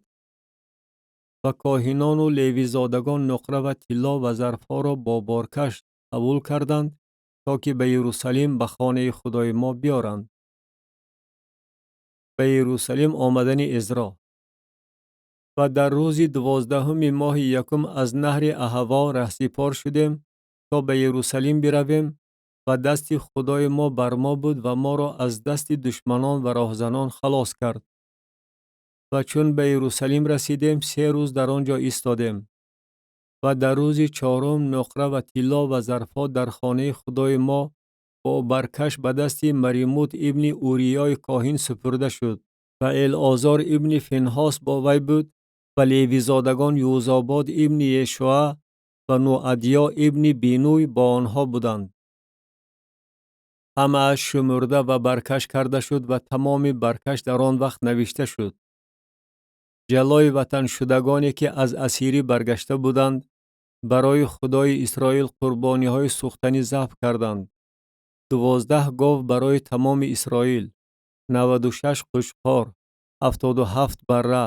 Ва коҳинону левизодагон нуқра ва тилло ва зарфҳоро бо боркаш қабул карданд, то ки ба Иерусалим ба хонаи Худои мо биёранд. Ба Иерусалим омадани Эзро. Ва дар рӯзи 12-уми моҳи якум аз наҳри Аҳаво раҳсипор шудем то ба Иерусалим биравем ва дасти Худои мо бар мо буд ва моро аз дасти душманон ва роҳзанон халос кард. Ва чун ба Иерусалим расидем, 3 рӯз дар он ҷо истодем. Ва дар рӯзи 4-ум нуқра ва тилло ва зарфҳо дар хонаи Худои мо бо баркаш ба дасти Маримут ибни Уриёи коҳин супурда шуд ва Элозор ибни Финҳос бо вай буд ва левизодагон Юзобод ибни Ешуа ва Нуадиё ибни Бинуй бо онҳо буданд. Ҳамааш шумурда ва баркаш карда шуд ва тамоми баркаш дар он вақт навишта шуд. Ҷалои ватаншудагоне ки аз асирӣ баргашта буданд, барои Худои Исроил қурбониҳои сӯхтанӣ забҳ карданд. 12 гов барои тамоми Исроил, 96 қӯчқор, 77 барра,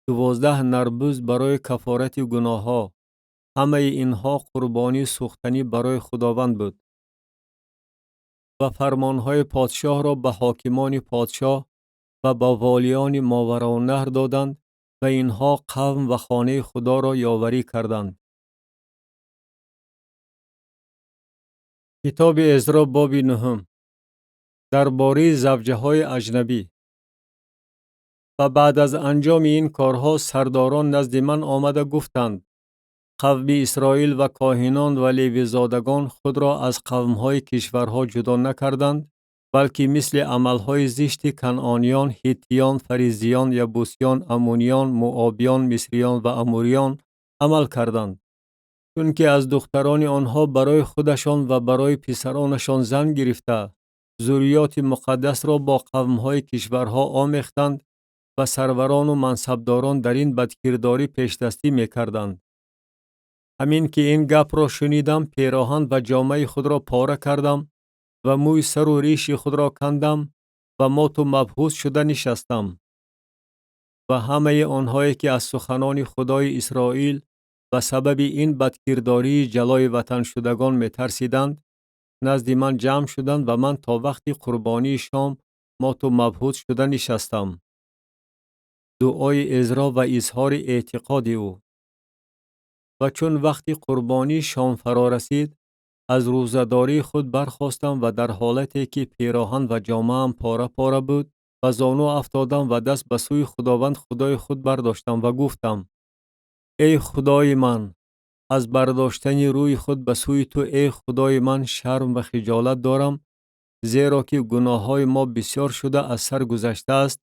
12 нарбуз барои кафорати гуноҳҳо. Ҳамаи инҳо қурбонии сӯхтанӣ барои Худованд буд. Ва фармонҳои подшоҳро ба ҳокимони подшоҳ ва ба волиёни Мовароуннаҳр доданд ва инҳо қавм ва хонаи Худоро ёварӣ карданд. Китоби Эзро боби 9. Дар бораи завҷаҳои аҷнабӣ. Ва баъд аз анҷоми ин корҳо сардорон назди ман омада гуфтанд: қавми Исроил ва коҳинон ва левизодагон худро аз қавмҳои кишварҳо ҷудо накарданд, балки мисли амалҳои зишти канъониён, ҳиттиён, фаризиён, ябусиён, аммуниён, муобиён, мисриён ва амуриён амал карданд, чунки аз духтарони онҳо барои худашон ва барои писаронашон зан гирифта, зурриёти муқаддасро бо қавмҳои кишварҳо омехтанд ва сарварону мансабдорон дар ин бадкирдорӣ пешдастӣ мекарданд. Ҳамин ки ин гапро шунидам, пероҳан ва ҷомаи худро пора кардам ва мӯи сару риши худро кандам ва моту мабҳус шуда нишастам. Ва ҳамаи онҳое ки аз суханони Худои Исроил ба сабаби ин бадкирдории ҷалои ватаншудагон метарсиданд, назди ман ҷамъ шуданд ва ман то вақти қурбонии шом моту мабҳус шуда нишастам. Дуои Эзро ва изҳори эътиқоди ӯ. Ва чун вақти қурбонии шом фаро расид, аз рӯзадории худ бархостам ва дар ҳолате ки пироҳан ва ҷомаам пора-пора буд, ба зону афтодам ва даст ба сӯи Худованд Худои худ бардоштам ва гуфтам: эй Худои ман, аз бардоштани рӯи худ ба сӯи ту, эй Худои ман, шарм ва хиҷолат дорам, зеро ки гуноҳҳои мо бисёр шуда аз сар гузаштааст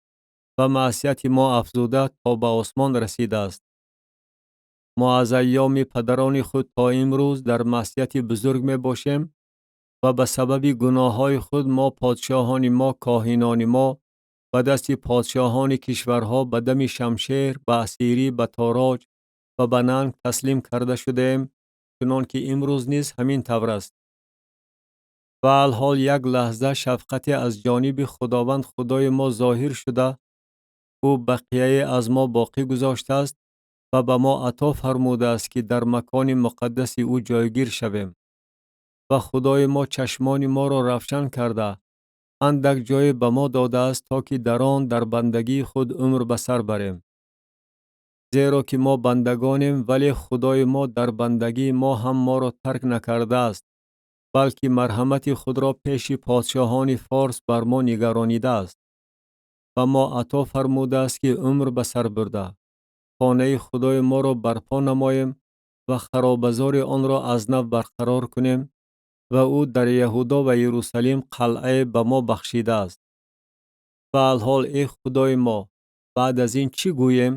ва маъсияти мо афзуда то ба осмон расидааст. Мо аз айёми падарони худ то имрӯз дар маъсияти бузург мебошем ва ба сабаби гуноҳҳои худ мо, подшоҳони мо, коҳинони мо ба дасти подшоҳони кишварҳо ба дами шамшер, ба асирӣ, ба тороҷ ва ба нанг таслим карда шудаем, чунон ки имрӯз низ ҳамин тавр аст. Ва алҳол як лаҳза шафқате аз ҷониби Худованд Худои мо зоҳир шуда, ӯ бақияе аз мо боқӣ гузоштааст ва ба мо ато фармудааст ки дар макони муқаддаси ӯ ҷойгир шавем. Ва Худои мо чашмони моро равшан карда, андак ҷое ба мо додааст то ки дар он дар бандагии худ умр ба сар барем. Зеро ки мо бандагонем, вале Худои мо дар бандагии мо ҳам моро тарк накардааст, Балки марҳамати худро пеши подшоҳони форс бар мо нигаронидааст ва мо ато фармудааст, ки умр ба сар бурда, хонаи Худои моро барпо намоем ва харобазори онро аз нав барқарор кунем ва ӯ дар Яҳудо ва Иерусалим қалъае ба мо бахшидааст. Ва алҳол, эй Худои мо, баъд аз ин чӣ гӯем,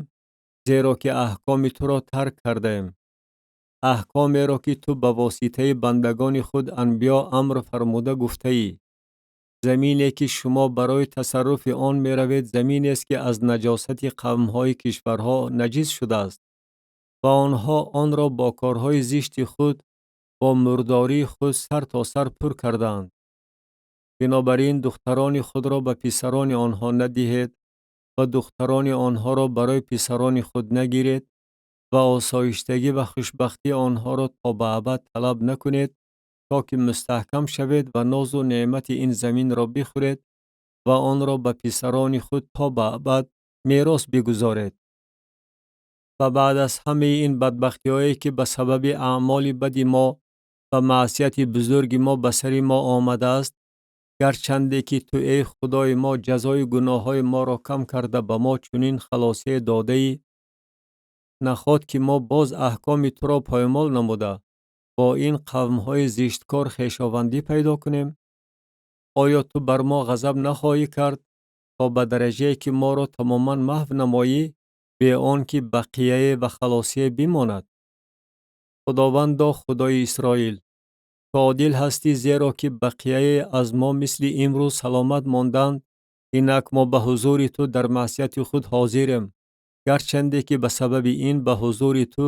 зеро ки аҳкоми туро тарк кардаем? Аҳкомеро, ки ту ба воситаи бандагони худ анбиё амр фармуда гуфтаӣ: замине, ки шумо барои тасарруфи он меравед, заминест, ки аз наҷосати қавмҳои кишварҳо наҷис шудааст ва онҳо онро бо корҳои зишти худ, бо мурдории худ сар то сар пур кардаанд. Бинобар ин духтарони худро ба писарони онҳо надиҳед ва духтарони онҳоро барои писарони худ нагиред ва осоиштагӣ ва хушбахтии онҳоро то ба абад талаб накунед, то ки мустаҳкам шавед ва нозу неъмати ин заминро бихӯред ва онро ба писарони худ то ба абад мерос бигузоред. Ва баъд аз ҳамаи ин бадбахтиҳое, ки ба сабаби аъмоли бади мо ва маъсияти бузурги мо ба сари мо омадааст, гарчанде ки ту, эй Худои мо, ҷазои гуноҳҳои моро кам карда ба мо чунин халосие додаӣ, наход ки мо боз аҳкоми туро поймол намуда бо ин қавмҳои зишткор хешовандӣ пайдо кунем? Оё ту бар мо ғазаб нахоҳӣ кард то ба дараҷае, ки моро тамоман маҳв намоӣ, бе он ки бақияе ва халосие бимонад? Худовандо, Худои Исроил, ту одил ҳастӣ, зеро ки бақияе аз мо мисли имрӯз саломат монданд. Инак мо ба ҳузури ту дар маъсияти худ ҳозирем, гарчанде ки ба сабаби ин ба ҳузури ту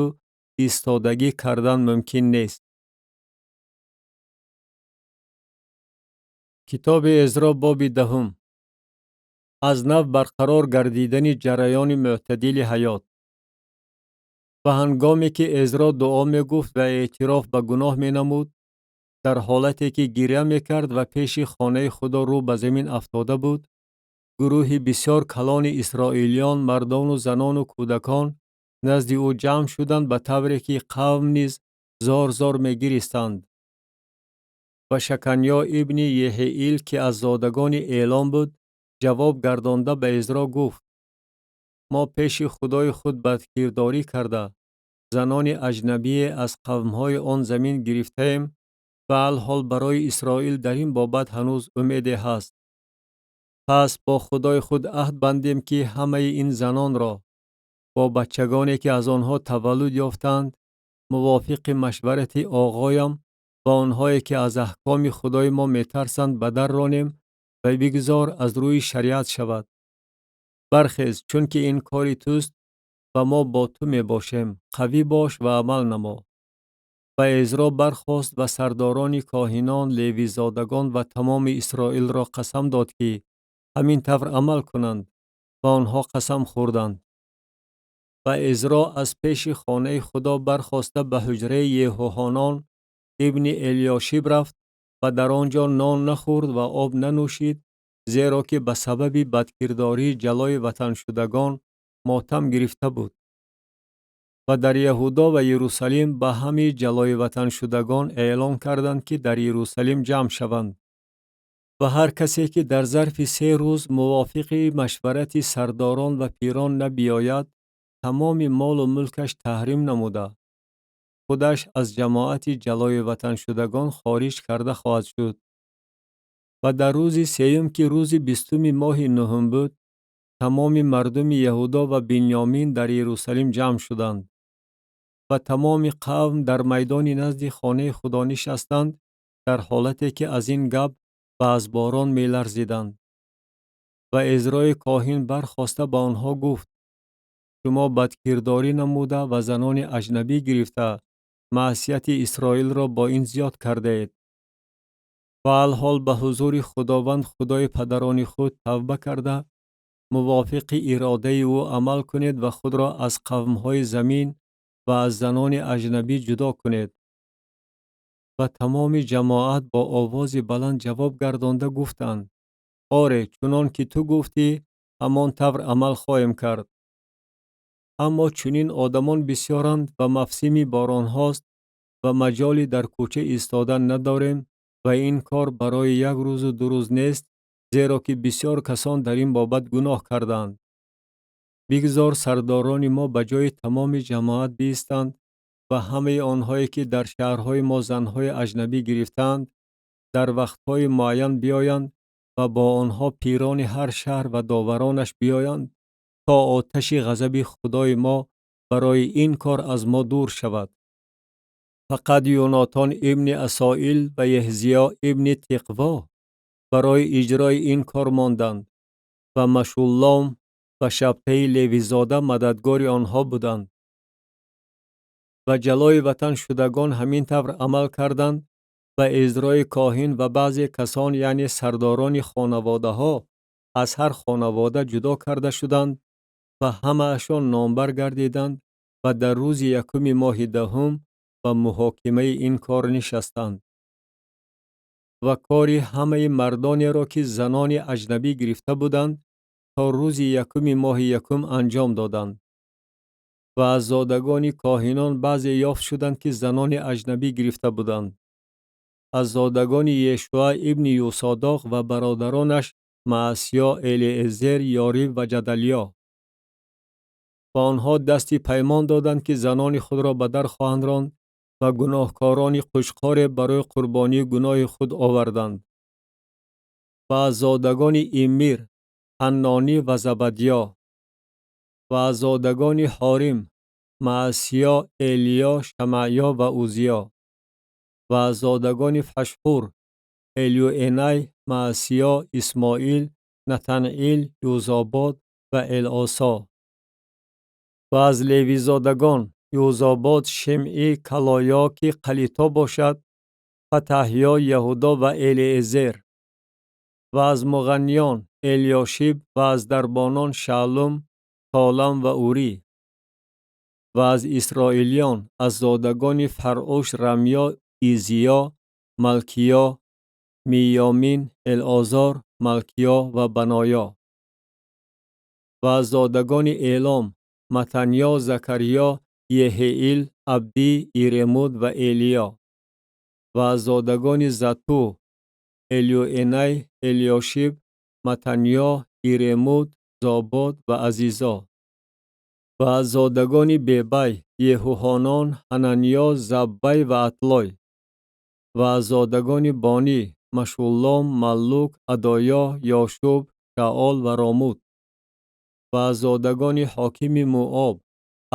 истодагӣ кардан мумкин нест. Китоби Эзро, боби 10. Аз нав барқарор гардидани ҷараёни мӯътадили ҳаёт. Ва ҳангоме ки Эзро дуо мегуфт ва эътироф ба гуноҳ менамуд, дар ҳолате ки гиря мекард ва пеши хонаи Худо рӯ ба замин афтода буд, гурӯҳи бисёр калони исроилиён, мардону занону кӯдакон назди ӯ ҷамъ шуданд, ба тавре ки қавм низ зор-зор мегиристанд. Ва Шаканьё ибни Еҳеил, ки аз зодагони Элом буд, ҷавоб гардонда ба Эзро гуфт: мо пеши Худои худ бадкирдорӣ карда, занони аҷнабие аз қавмҳои он замин гирифтаем ва алҳол барои Исроил дар ин бобат ҳанӯз умеде ҳаст. Пас бо Худои худ аҳд бандем, ки ҳамаи ин занонро бо бачагоне, ки аз онҳо таваллуд ёфтанд, мувофиқи машварати оғоям ва онҳое, ки аз аҳкоми Худои мо метарсанд, ба дар ронем ва бигзор аз рӯи шариат шавад. Бархез, чунки ин кори туст ва мо бо ту мебошем. Қавӣ бош ва амал намо. Ва Эзро бархост ва сардорони коҳинон, левизодагон ва тамоми Исроилро қасам дод, ки ҳамин тавр амал кунанд, ва онҳо қасам хӯрданд. Ва Эзро аз пеши хонаи Худо бархоста ба ҳуҷраи Еҳоҳанон ибни Элиёшиб рафт ва дар он ҷо нон нахӯрд ва об нанӯшид, зеро ки ба сабаби бадкирдории ҷалои ватаншудагон мотам гирифта буд. Ва дар Яҳудо ва Иерусалим ба ҳамаи ҷалои ватаншудагон эълон карданд, ки дар Иерусалим ҷамъ шаванд. Ва ҳар касе, ки дар зарфи 3 рӯз мувофиқи машварати сардорон ва пирон набиёяд, тамоми молу мулкаш таҳрим намуда, худаш аз ҷамоати ҷалои ватаншудагон хориҷ карда хоҳад шуд. Ва дар рӯзи сеюм, ки рӯзи 20-уми моҳи нуҳум буд, тамоми мардуми Яҳудо ва Бинёмин дар Иерусалим ҷамъ шуданд ва тамоми қавм дар майдони назди хонаи Худо нишастанд, дар ҳолате ки аз ин гап ва аз борон меларзиданд. Ва Эзрои коҳин бархоста ба онҳо гуфт: шумо бадкирдорӣ намуда ва занони аҷнабӣ гирифта маъсияти Исроилро бо ин зиёд кардаед. Ва алҳол ба ҳузури Худованд, Худои падарони худ, тавба карда, мувофиқи иродаи ӯ амал кунед ва худро аз қавмҳои замин ва аз занони аҷнабӣ ҷудо кунед. Ва тамоми ҷамоат бо овози баланд ҷавоб гардонда гуфтанд: оре, чунон ки ту гуфтӣ, ҳамон тавр амал хоҳем кард. Аммо чунин одамон бисёранд ва мавсими боронҳост ва маҷоли дар кӯча истодан надорем, Ва ин кор барои як рӯзу ду рӯз нест, зеро ки бисёр касон дар ин бобат гуноҳ кардаанд. Бигзор сардорони мо ба ҷои тамоми ҷамоат биистанд ва ҳамаи онҳое ки дар шаҳрҳои мо занҳои аҷнабӣ гирифтаанд, дар вақтҳои муайян биёянд ва бо онҳо пирони ҳар шаҳр ва доваронаш биёянд, то оташи ғазаби Худои мо барои ин кор аз мо дур шавад. Фақат Юнотон ибни Асоил ва Еҳзиё ибни Тиқво барои иҷрои ин кор монданд ва Машуллом ва Шабтаи Левизода мададгори онҳо буданд. Ва ҷалои ватан шудагон ҳамин тавр амал карданд ва Эзрои коҳин ва баъзе касон, яъне сардорони хонаводаҳо, аз ҳар хонавода ҷудо карда шуданд ва ҳамаашон номбар гардиданд ва дар рӯзи якуми моҳи даҳум ба муҳокимаи ин кор нишастанд. Ва кори ҳамаи мардонеро, ки занони аҷнабӣ гирифта буданд, то рӯзи якуми моҳи якум анҷом доданд. Ва аз зодагони коҳинон баъзе ёфт шуданд, ки занони аҷнабӣ гирифта буданд. Аз зодагони Ешуа ибни Юсодоқ ва бародаронаш Маасё, Элиэзер, Ёриб ва Ҷадалё. Ва онҳо дасти паймон доданд, ки занони худро ба дар хоҳанд ронд ва гуноҳкорони қучқоре барои қурбонии гуноҳи худ оварданд. Ва аз зодагони Иммир, Ҳаннонӣ ва Забадьё. Ва аз зодагони Ҳорим, Маасё, Элиё, Шамаъё ва Узиё. Ва аз зодагони Фашҳур, Элюэнай, Маасиё, Исмоил, Натанъил, Юзобод ва Элосо. Ва аз левизодагон Юзобод, Шимъӣ, Калоё, ки Қалито бошад, Фатаҳьё, Яҳудо ва Элиэзер. Ва аз муғанниён Элёшиб ва аз дарбонон Шаллум, Толам ва Урӣ. Ва аз исроилиён аз зодагони Фаръуш, Рамё, Изиё, Малкиё, Миёмин, Элозор, Малкиё ва Баноё. Ва аз зодагони Элом Матаньё, Закариё, Еҳеил, Абдӣ, Иремут ва Элиё. Ва аз зодагони Зату Элюэнай, Элёшиб, Матаньё, Иремут, Зобод ва Азизо. Ва аз зодагони Бебай Еҳуҳонон, Ҳананьё, Заббай ва Атлой. Ва аз зодагони Бонӣ Машуллом, Маллук, Адоё, Ёшуб, Шаол ва Ромут. Ва аз зодагони ҳокими Муоб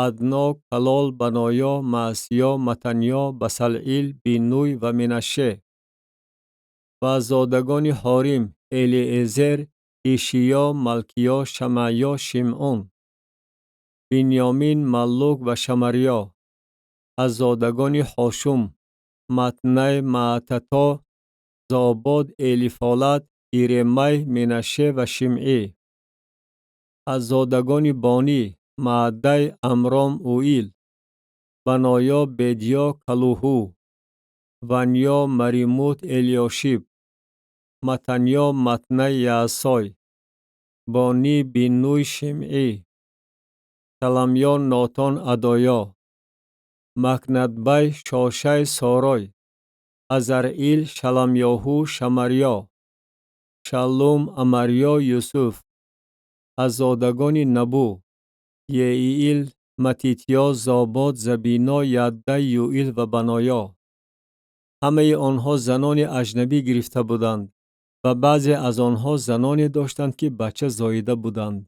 Адно, Калол, Баноё, Маасиё, Матаньё, Басалъил, Биннуй ва Менаше. Ва аз зодагони Ҳорим Элиэзер, Ишиё, Малкиё, Шамаъё, Шимъун, Биньёмин, Маллук ва Шамарьё. Аз зодагони Ҳошум Матнай, Маатато, Зобод, Элифолат, Иремай, Менаше ва Шимъӣ. Аз зодагони Бонӣ Мааддай, Амром, Уил, Баноё, Бедьё, Калуҳу, Ваньё, Маримут, Элёшиб, Матаньё, Матнай, Яасой, Бонӣ, Биннуй, Шимъӣ, Шаламьё, Нотон, Адоё, Макнадбай, Шошай, Сорой, Азаръил, Шаламёҳу, Шамарьё, Шаллум, Амарьё, Юсуф. Аз зодагони Набу Еиил, Матитьё, Зобод, Забино, Яддай, Юил ва Баноё. Ҳамаи онҳо занони аҷнабӣ гирифта буданд ва баъзе аз онҳо заноне доштанд, ки бача зоида буданд.